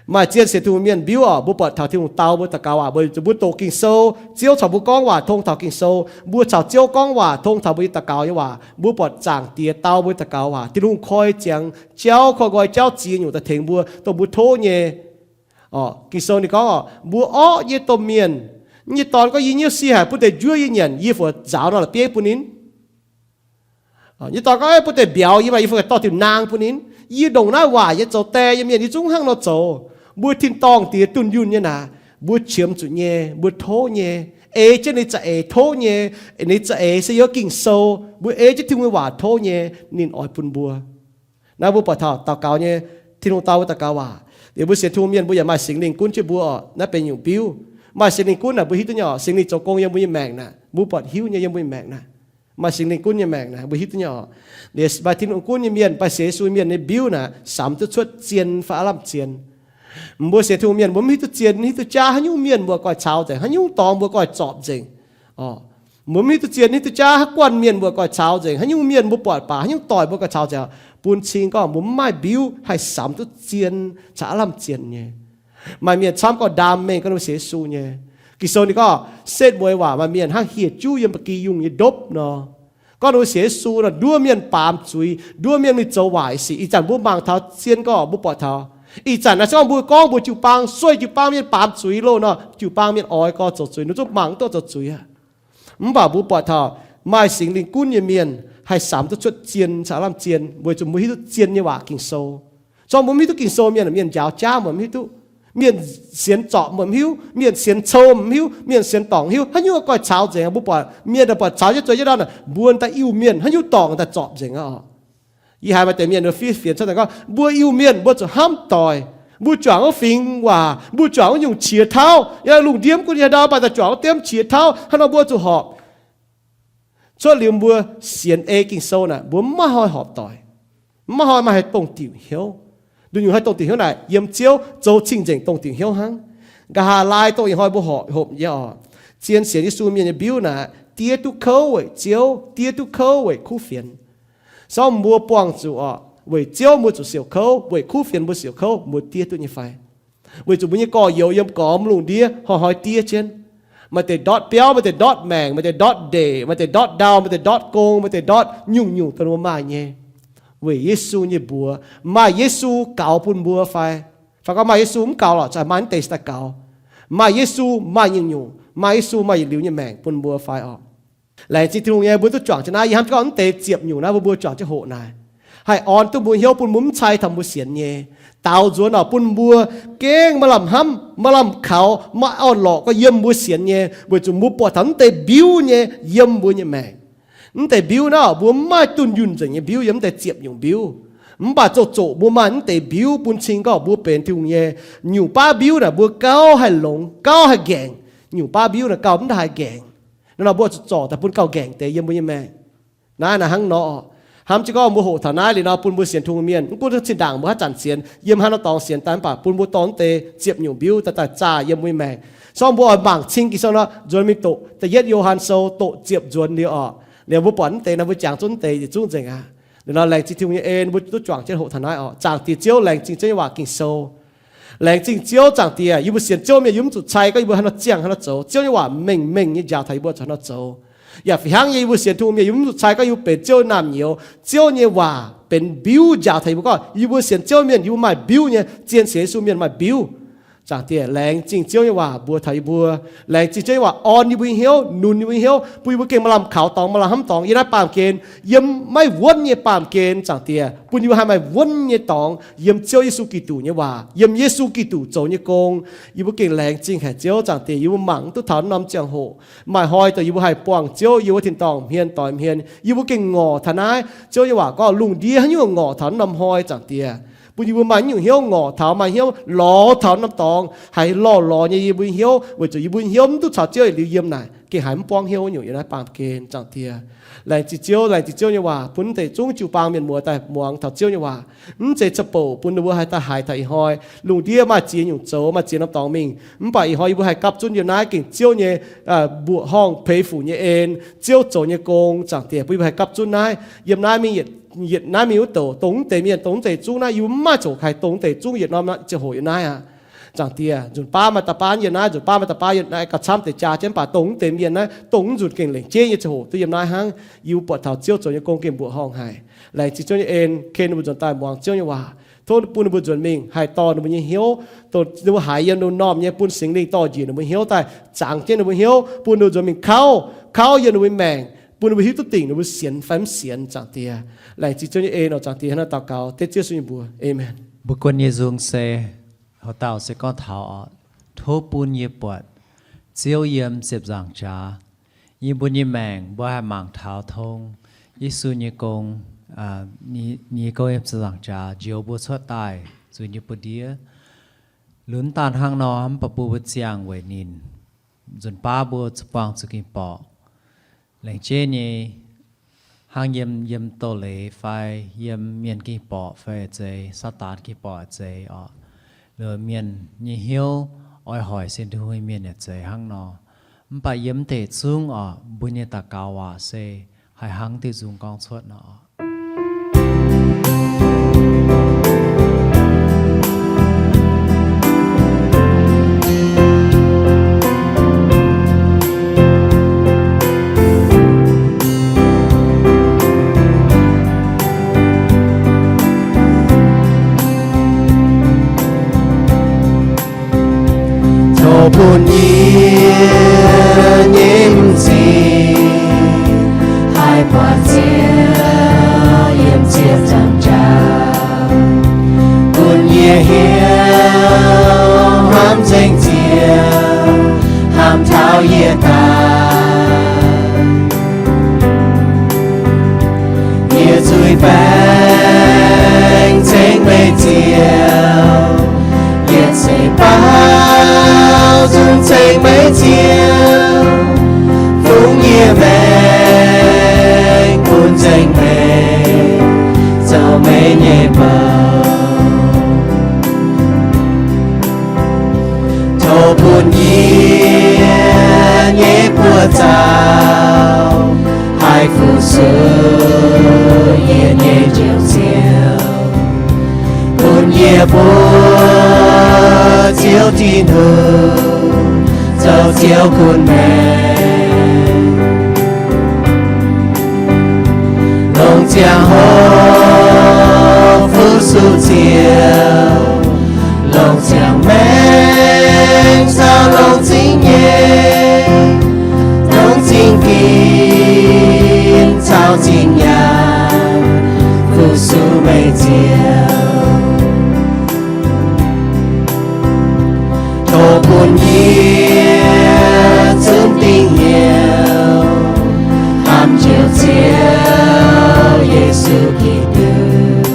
Maaih zien sienx Tin-Hungh mienh mbiuv oc, mbuo buatc taux Tin-Hungh dau mbuo daux gaux waac, mbuo, mbuo doqc Ging-Sou, Ziouv caux mbuo gorngv waac tong taux Ging-Sou, mbuo caux Ziouv gorngv waac tong taux mbuo nyei daux gaux nyei waac, mbuo buatc Zaangc Diex dau mbuo daux gaux waac, Tin-Hungh koi ziangx jauv, koi nqoi jauv ziex nyungc daaih tengx mbuo, dongh mbuo tov nyei. Ging-Sou ninh gorngv oc, mbuo orqv nyei domh mienh, nyei dorn gorngv, Yie hnyouv si haic, bun deix njuov yie nyanc, yie fungc nzaaux nor la'bieiv bun ninh. Nyei dorn gorngv, Bun deix mbiauz yie maah, yie fungc dorh diuc naang bun ninh. Yie ndongc naaiv waaic nyei zoux die nyei mienh, yie zungv hnangv nor zoux. Mbuo tin-dorngh Diex dunh yunh nyei naaic, mbuo qiemx zuqc nyei, mbuo tov nyei, ei jienv ninh za'eix tov nyei. Ninh za'eix se yiem Ging-Sou, mbuo ei jienv Tin-Hungh nyei waac tov nyei, ninh oix bun mbuo. Naaiv mbuo buatc taux daux gaux nyei, Tin-Hungh dau mbuo daux gaux waac. Liuz mbuo sienx Tin-Hungh mienh mbuo yaac maaih Singx Lingh gunv jienv mbuo oc. Naaiv benx nyungc biuv. Maaih Singx Lingh gunv naaic mbuo hiuv duqv nyei oc. Singx Lingh zoux gong yiem mbuo nyei maengc naaic, mbuo buatc hiuv nyei yiem mbuo nyei maengc naaic. Maaih Singx Lingh gunv nyei maengc naaic mbuo hiuv duqv nyei oc. Liuz maaih Tin-Hungh gunv nyei mienh, maaih sienx Yesu mienh nyei mbiuv naaic samx duqv cuotv zien fai aav lamh zien. Mbuo sienx Tin-Hungh mienh mbuo mv hiuv duqv zien, hiuv duqv jaav haaix nyungc mienh mbuo goiv caux nzengc, haaix nyungc dorngx mbuo goiv zorpc nzengc. Mbuo mv hiuv duqv zien, hiuv duqv jaav haaix guanh mienh mbuo goiv caux nzengc, haaix nyungc mienh mbuo buatc baac, haaix nyungc doic mbuo goiv caux nzengc. Bun cing gorngv mbuo mv maaih mbiuv haih samx duqv zien caux aav lamh zien nyei. Maaih mienh camv gorngv ndaam mengh gorngv ninh mbuo sienx Yesu nyei. Ging-Sou ninh gorngv setv mueiz waac maaih mienh hnangv hieh juv yiem ba'gi yungh nyei ndopv nor. Gorngv ninh mbuo sienx Yesu nor, nduov mienh baamz zuiz, nduov mienh mingh zoux waaic sic. Ih zanc mbuo mangc taux zien gorngv mbuo buatc taux. Ih zanc naaiv se gorngv mbuo gorngv mbuo jiu-baang, sueih jiu-baang mienh baamz zuiz loh nor, jiu-baang mienh oix gorx zoux zuiz, ninh zungv mangc duqv zoux zuiz aqv. Mv baac mbuo buatc taux maaih Singx Lingh gunv nyei mienh haih samx duqv cuotv zien caux aav lamh zien, weic zuqc mbuo hiuv duqv zien nyei waac Ging-Sou. Zorqv mbuo mv hiuv duqv Ging-Sou, mienh, mienh njaaux jaav mbuo mv hiuv duqv. Mienh sienx zorpc mbuo mv hiuv, mienh sienx cou mv hiuv, mienh sienx dorngc mv hiuv, haaix nyungc goiv caux nzengc. Mbuo buatc mienh daaih buatc caux jienv zueih jienv ndau naaic, mbuo daaih Iu-Mienh, haaix nyungc dorngc daaih zorpc nzengc aqv. Yie haiz maaih deix mienh fiev fienx cuotv daaih gorngv, mbuo Iu-Mienh mbuo zuqc hnamv doic, mbuo juangc wuov fingx waac, mbuo juangc wuov nyungc qiex tauv. Yaac lungh ndiev mv gunv yie haaix ndau, mv baac daaih juangc wuov diemv qiex tauv, hnangv nor mbuo zuqc horpc. Cuotv liuz mbuo sienx ei Ging-Sou naaic, mbuo mv maaih hnoi horpc doic, mv maaih hnoi maaih haih dongh diuc hnyouv. Nduqc nyungc haih dongh diuc hnyouv naaic, yiem Ziouv zoux cing-nzengc dongh diuc hnyouv hnangv. Nqa'haav laai dongh ih hnoi mbuo horpc, horpc nyei oc. Zien sienx Yesu mienh nyei mbiuv naaic, diev duqv kouv weic Ziouv, diev duqv kouv weic kuv fienx. Sorng mbuo buangh zuqc oc, weic Ziouv mbuo zuqc siouc kouv, weic kuv fienx mbuo siouc kouv, mbuo diev duqv nyei fai? Weic zuqc mbuo nyei gorx-youz yiem gormx lungh ndiev hnoi-hnoi diev jienv. Maaih deix ndortv biauv, maaih deix ndortv maengc, maaih deix ndortv ndeic, maaih deix ndortv ndau, maaih deix ndortv gong, maaih deix ndortv nyungc-nyungc dongh mbuo maaih nyei. Weic Yesu nyei mbuox, maaih Yesu gaux bun mbuo fai? Fai gorngv maaih Yesu mv gaux lorqc, maaih mv deix daaih gaux. Maaih Yesu maaih nyungc-nyungc, maaih Yesu maaih yietc liuz nyei maengc bun mbuo fai oc? Laengz zingh Tin-Hungh nyei, mbuo duqv juangc jienv naaiv. Yie hnamv jienv gorngv mv deix ziepc nyungc naaiv mbuo mbuo juangc jienv hoqc naaic, haih orn duqv mbuo hnyouv, bun mbuo mv cai taux mbuo sienx nyei. Daaux nzuonx oc, bun mbuo gengh maaih lamh hnamv, maaih lamh kaux, maaih orn-lorqc gorngv yiem mbuo sienx nyei, weic zuqc mbuo buatc taux mv deix mbiuv nyei yiem mbuo nyei maengc. Mv deix mbiuv naaiv oc, mbuo mv maaih dunh yunh nzengc nyei mbiuv yiem mv deix ziepc nyungc mbiuv. Mv baac zoqc zoqc mbuo maaih mv deix mbiuv bun cing gorngv mbuo benx Tin-Hungh nyei. Nyungc baav mbiuv naaic mbuo gauh haih longx, gauh haih nqaengc. Nyungc baav mbiuv naaic gauh mv haih nqaengc. Naaiv nor mbuo zuqc zorc daaih bun gauh nqaengc deix yiem mbuo nyei maengc. Naaiv naaic hnangv nor oc. Hnamv jienv gorngv mbuo hoqc taux naaiv liuz nor, bun mbuo sienx Tin-Hungh mienh, mv gunv zinh ndaangc mbuo haaix zanc sienx, yiem haaix norm dorngx sienx daaih, mv baac bun mbuo dorh mv deix ziepc nyungc mbiuv daaih daaih zaah yiem mbuo nyei maengc. Sorng mbuo oix mangc cing Ging-Sou nor, nzuonx mingh doqc da'yietv Yo^han Sou doqc ziepc nzuonx liuz oc. Liuz mbuo buatc mv deix naaiv, mbuo jangx zunv mv deix yietc zungv nzengc aqv. Liuz nor laengz zingh Tin-Hungh nyei en, mbuo duqv juangc jienv hoqc taux naaiv oc. Zaangc Diex Ziouv, laengz zingh Ziouv nyei waac Ging-Sou. Laengz zingh Ziouv, Zaangc Diex, yie mbuo sienx Ziouv mienh yie mv zuqc cai gorngv yie mbuo haaix nor ziangh haaix nor zoux. Ziouv nyei waac mengh mengh nyei njaaux taux yie mbuo zuqc haaix nor zoux. Yaac fih hnangv nyei, yie mbuo sienx Tin-Hungh mienh yie mv zuqc cai gorngv yie mbuo benx Ziouv naamh nyouz. Ziouv nyei waac benx mbiuv njaaux taux yie mbuo gorngv yie mbuo sienx Ziouv mienh yie mbuo maaih mbiuv nyei. Zien sienx Yesu mienh maaih mbiuv. Zaangc Diex, laengz zingh Ziouv nyei waac mbuox taux yie mbuo. Laengz zingh Ziouv nyei waac orn yie mbuo nyei hnyouv, nunc yie mbuo nyei hnyouv, bun yie mbuo gengh maaih lamh kaux dorngx, maaih lamh hnamv dorngx yiem naaiv baamh gen, yiem maiv wuonv nyei baamh gen. Zaangc Diex, bun yie mbuo haih maaih wuonv nyei dorngx yiem Ziouv Yesu Giduc nyei waac, yiem Yesu Giduc zoux nyei gong. Yie mbuo gengh laengz zingh haic Ziouv. Zaangc Diex, yie mbuo mangc duqv taux norm ziangh hoc maaih hnoi dongh yie mbuo haih buangh Ziouv yiem wuov tin-dorngh hmien doix hmien, yie mbuo gengh ngorc taux naaiv. Ziouv nyei waac gorngv lungh ndiev haaix nyungc ngorc taux norm hnoi. Zaangc Diex, bun yie mbuo maaih nyungc hnyouv ngorc taux, maaih hnyouv lorz taux norm dorngx, haiz lorh lorz nyei yie mbuo hnyouv, weic zuqc yie mbuo hnyouv mv duqv caux Ziouv yietc liuz yiem naaic, gengh haiz mv buangv hnyouv nyungc yiem naaiv baamh gen. Zaangc Diex, laengz zingh Ziouv, laengz zingh Ziouv nyei waac bun mv deix zungv jiu-baang mienh muoz daaih muangx taux Ziouv nyei waac. Mv zeiz ca'bouc bun ninh mbuo haih daaih haiz taux ih hnoi. Lungh ndiev maaih ziex nyungc zoux, maaih ziex norm dorngx mingh, mv baac ih hnoi yie mbuo haih gapv zunv yiem naaiv gengh Ziouv nyei buoqc horngh, peix fuc nyei en, Ziouv zoux nyei gong. Zaangc Diex, bun yie mbuo haih gapv zunv naaiv. Yiem naaiv mingh yietc, yietc naaiv mingh wuov douc, dongh mv deix mienh, dongh mv deix zungv naaiv, yie mbuo mv maaih coc haih dongh mv deix zungv yietc norm ziangh hoc yiem naaiv aqv. Zaangc Diex, nzunc baav maaih da'baav yiem naaiv, nzunc baav maaih da'baav yiem naaiv, gauh camv deix jaa jienv, mv baac dongh mv deix mienh naaiv, dongh mv nzunc gengh lengc jeiv nyei ziangh hoc duqv yiem naaiv hnangv. Yie mbuo buatc taux Ziouv zoux nyei gong gengh mbuoqc horngh haic. Laengz zingh Ziouv nyei en, ken ninh mbuo nzuonx daaih muangx Ziouv nyei waac. Tov bun ninh mbuo nzuonx mingh haih dorh ninh mbuo nyei hnyouv, dongh ninh mbuo haiz yiem ninh mbuo normh nyei, bun Singx Lingh dorh njiec ninh mbuo hnyouv daaih, zaangc jienv ninh mbuo hnyouv, bun ninh mbuo nzuonx mingh kauv, kauv yiem ninh mbuo nyei maengc, bun ninh mbuo hiuv duqv dingc ninh mbuo sienx fai mv sienx. Zaangc Diex, laengz zingh Ziouv nyei en oc. Zaangc Diex, hnangv naaiv daux gaux dengv Ziouv Yesu nyei mbuox, aamen. Mbuo guon nyei nzung se hoc dauh se gorngv taux oc, tov bun yie buatc Ziouv yiem ziepc nzaangc jaax. Yie mbuo nyei maengc mbuo haih mangc taux tong Yesu nyei gong, nyei gong yiem ziepc nzaangc jaax njoux mbuo cuotv daaih zuqc nyei buoz-ndiev. Lunx daaih hnangv nor mv baac mbuo mbuo ziangh weic ninh, nzunc baav mbuo buangh zuqc ging-borqc. Laengz jeiv nyei, hnangv yiem, yiem doz-leiz fai yiem mienh ging-borqc fai a'zeiz, Saadaan ging-borqc a'zeiz oc. Mienh nyei hnyouv oix hoic se Tin-Hungh nyei mienh yaac zeiz hnangv nor. Mv baac yiem mv deix zungv oc, mbuo nyei daux gaux waac se haih hnangv diuh nzung gorngv cuotv nor. Tov bun yie nyei m'zing haih buatc Ziouv yiem ziepc nzaangc jaax, bun yie hiuv hnamv nzengc Ziouv, hnamv taux yie daaih. Yie zuiz-baengc ceng meih Ziouv, yietc seix baaux nzung ceng meih Ziouv, fungx yie maengc bun nzengc meih, zoux meih nyei bou. Tov bun yie nyei buoz-zaux haih fu-sux yie nyei Njoux Ziouv, bun yie mbuox Ziouv Tin-Hungh, zoux Ziouv gunv maengc. Longc ziangh hoc fu-sux Ziouv, longc ziangh maengc caux longc zingh nyeic, longc zingh ginx caux zingh nyaanh fu-sux meih Ziouv. Tov bun yie zunv dingc hnyouv hnamv Njoux Ziouv Yesu Giduc,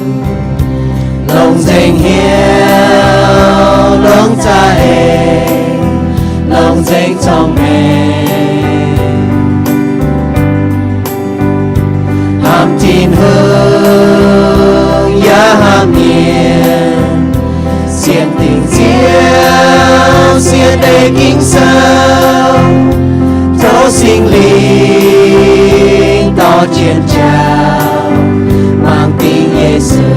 longc nzengc hnyouv, longc za'eix, longc nzengc zorng-mengh. Hnamv Tin-Hungh yaac hnamv mienh, sienx dingc Ziouv, sienx ei Ging-Sou, tov Singx Lingh dorh jienv jauv mangc dingc Yesu.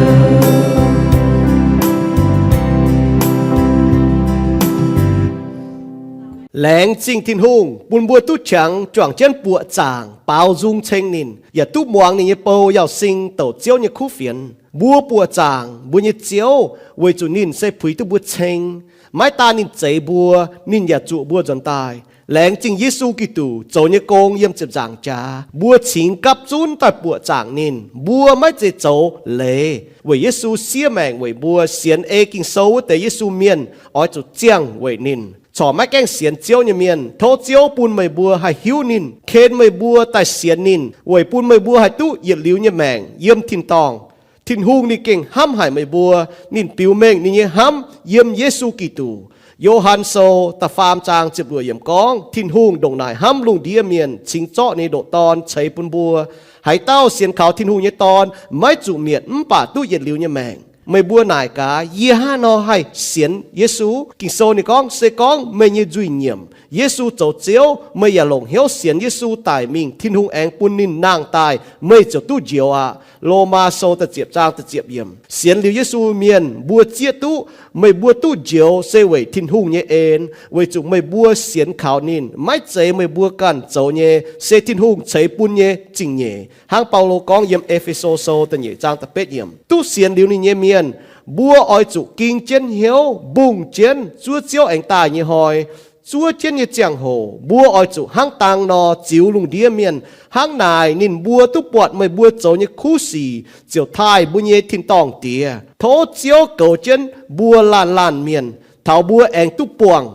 Laengz zingh Tin-Hungh bun mbuo duqv qangx juangc jienv buoqc zaangc baaux nzung ceng ninh, yaac duqv muangx ninh nyei bou Yauz Sing douc Ziouv nyei kuv fienx. Mbuo buoqc zaangc mbuo nyei Ziouv weic zuqc ninh se puix duqv mbuo ceng. Maiv daan ninh zeix mbuo, ninh yaac zuqc mbuo nzuonx daaih. Laengz zingh Yesu Giduc zoux nyei gong yiem ziepc nzaangc jaax, mbuo cingx gapv zunv daaih buoqc zaangc ninh. Mbuo maiv zeiz zoux leiz weic Yesu siev maengc weic mbuo. Sienx ei Ging-Sou wuov deix Yesu mienh oix zuqc ziangh weic ninh. Corc maiv gaengh sienx Ziouv nyei mienh, tov Ziouv bun meih mbuo haih hiuv ninh, ken meih mbuo daaih sienx ninh, weic bun meih mbuo haih duqv yietc liuz nyei maengc yiem tin-dorngh. Tin-Hungh ninh gengh hnamv haic meih mbuo. Ninh biux mengh ninh nyei hnamv yiem Yesu Giduc. Yo^han Sou da'faam zaang ziepc luoqc yiemc gorngv, Tin-Hungh ndongc naaic hnamv lungh ndiev mienh, cingx zorqv ninh nyei ndoqc Dorn ceix bun mbuo. Haaix dauh sienx kaux Tin-Hungh nyei Dorn maiv zuqc mietc mv baac duqv yietc liuz nyei maengc. Meih mbuo naaic gaax, yie hnangv haaix nor haih sienx Yesu? Ging-Sou ninh gorngv, se gorngv meih nyei nzuih nyiemc, Yesu zoux Ziouv, meih yaac longc hnyouv sienx Yesu daic mingh, Tin-Hungh aengx bun ninh nangh daaih, meih ziouc duqv njoux aqv. Lomaa Sou da'ziepc zaang da'ziepc yiemc. Sienx liuz Yesu mienh mbuo zieqv duqv meih mbuo duqv njoux se weic Tin-Hungh nyei en, weic zuqc meih mbuo sienx kaux ninh. Maiv zeiz meih mbuo ganh zoux nyei, se Tin-Hungh ceix bun nyei zingh nyeic. Hnangv Baulo gorngv yiem E^fe^so Sou da'nyeic zaang da'betv yiemc. Duqv sienx liuz ninh nyei mienh, mbuo oix zuqc ging jienv hnyouv, mbungh jienv zuov Ziouv aengx daaih nyei hnoi. Zuov jienv nyei ziangh hoc mbuo oix zuqc hnangv dang nor ziux lungh ndiev mienh. Hnangv naaic ninh mbuo duqv buatc meih mbuo zoux nyei kuv sic ziouc taaih mbuo nyei tin-dorngh Diex. Tov Ziouv goux jienv mbuo laanh laanh mienh, taux mbuo aengx duqv buangh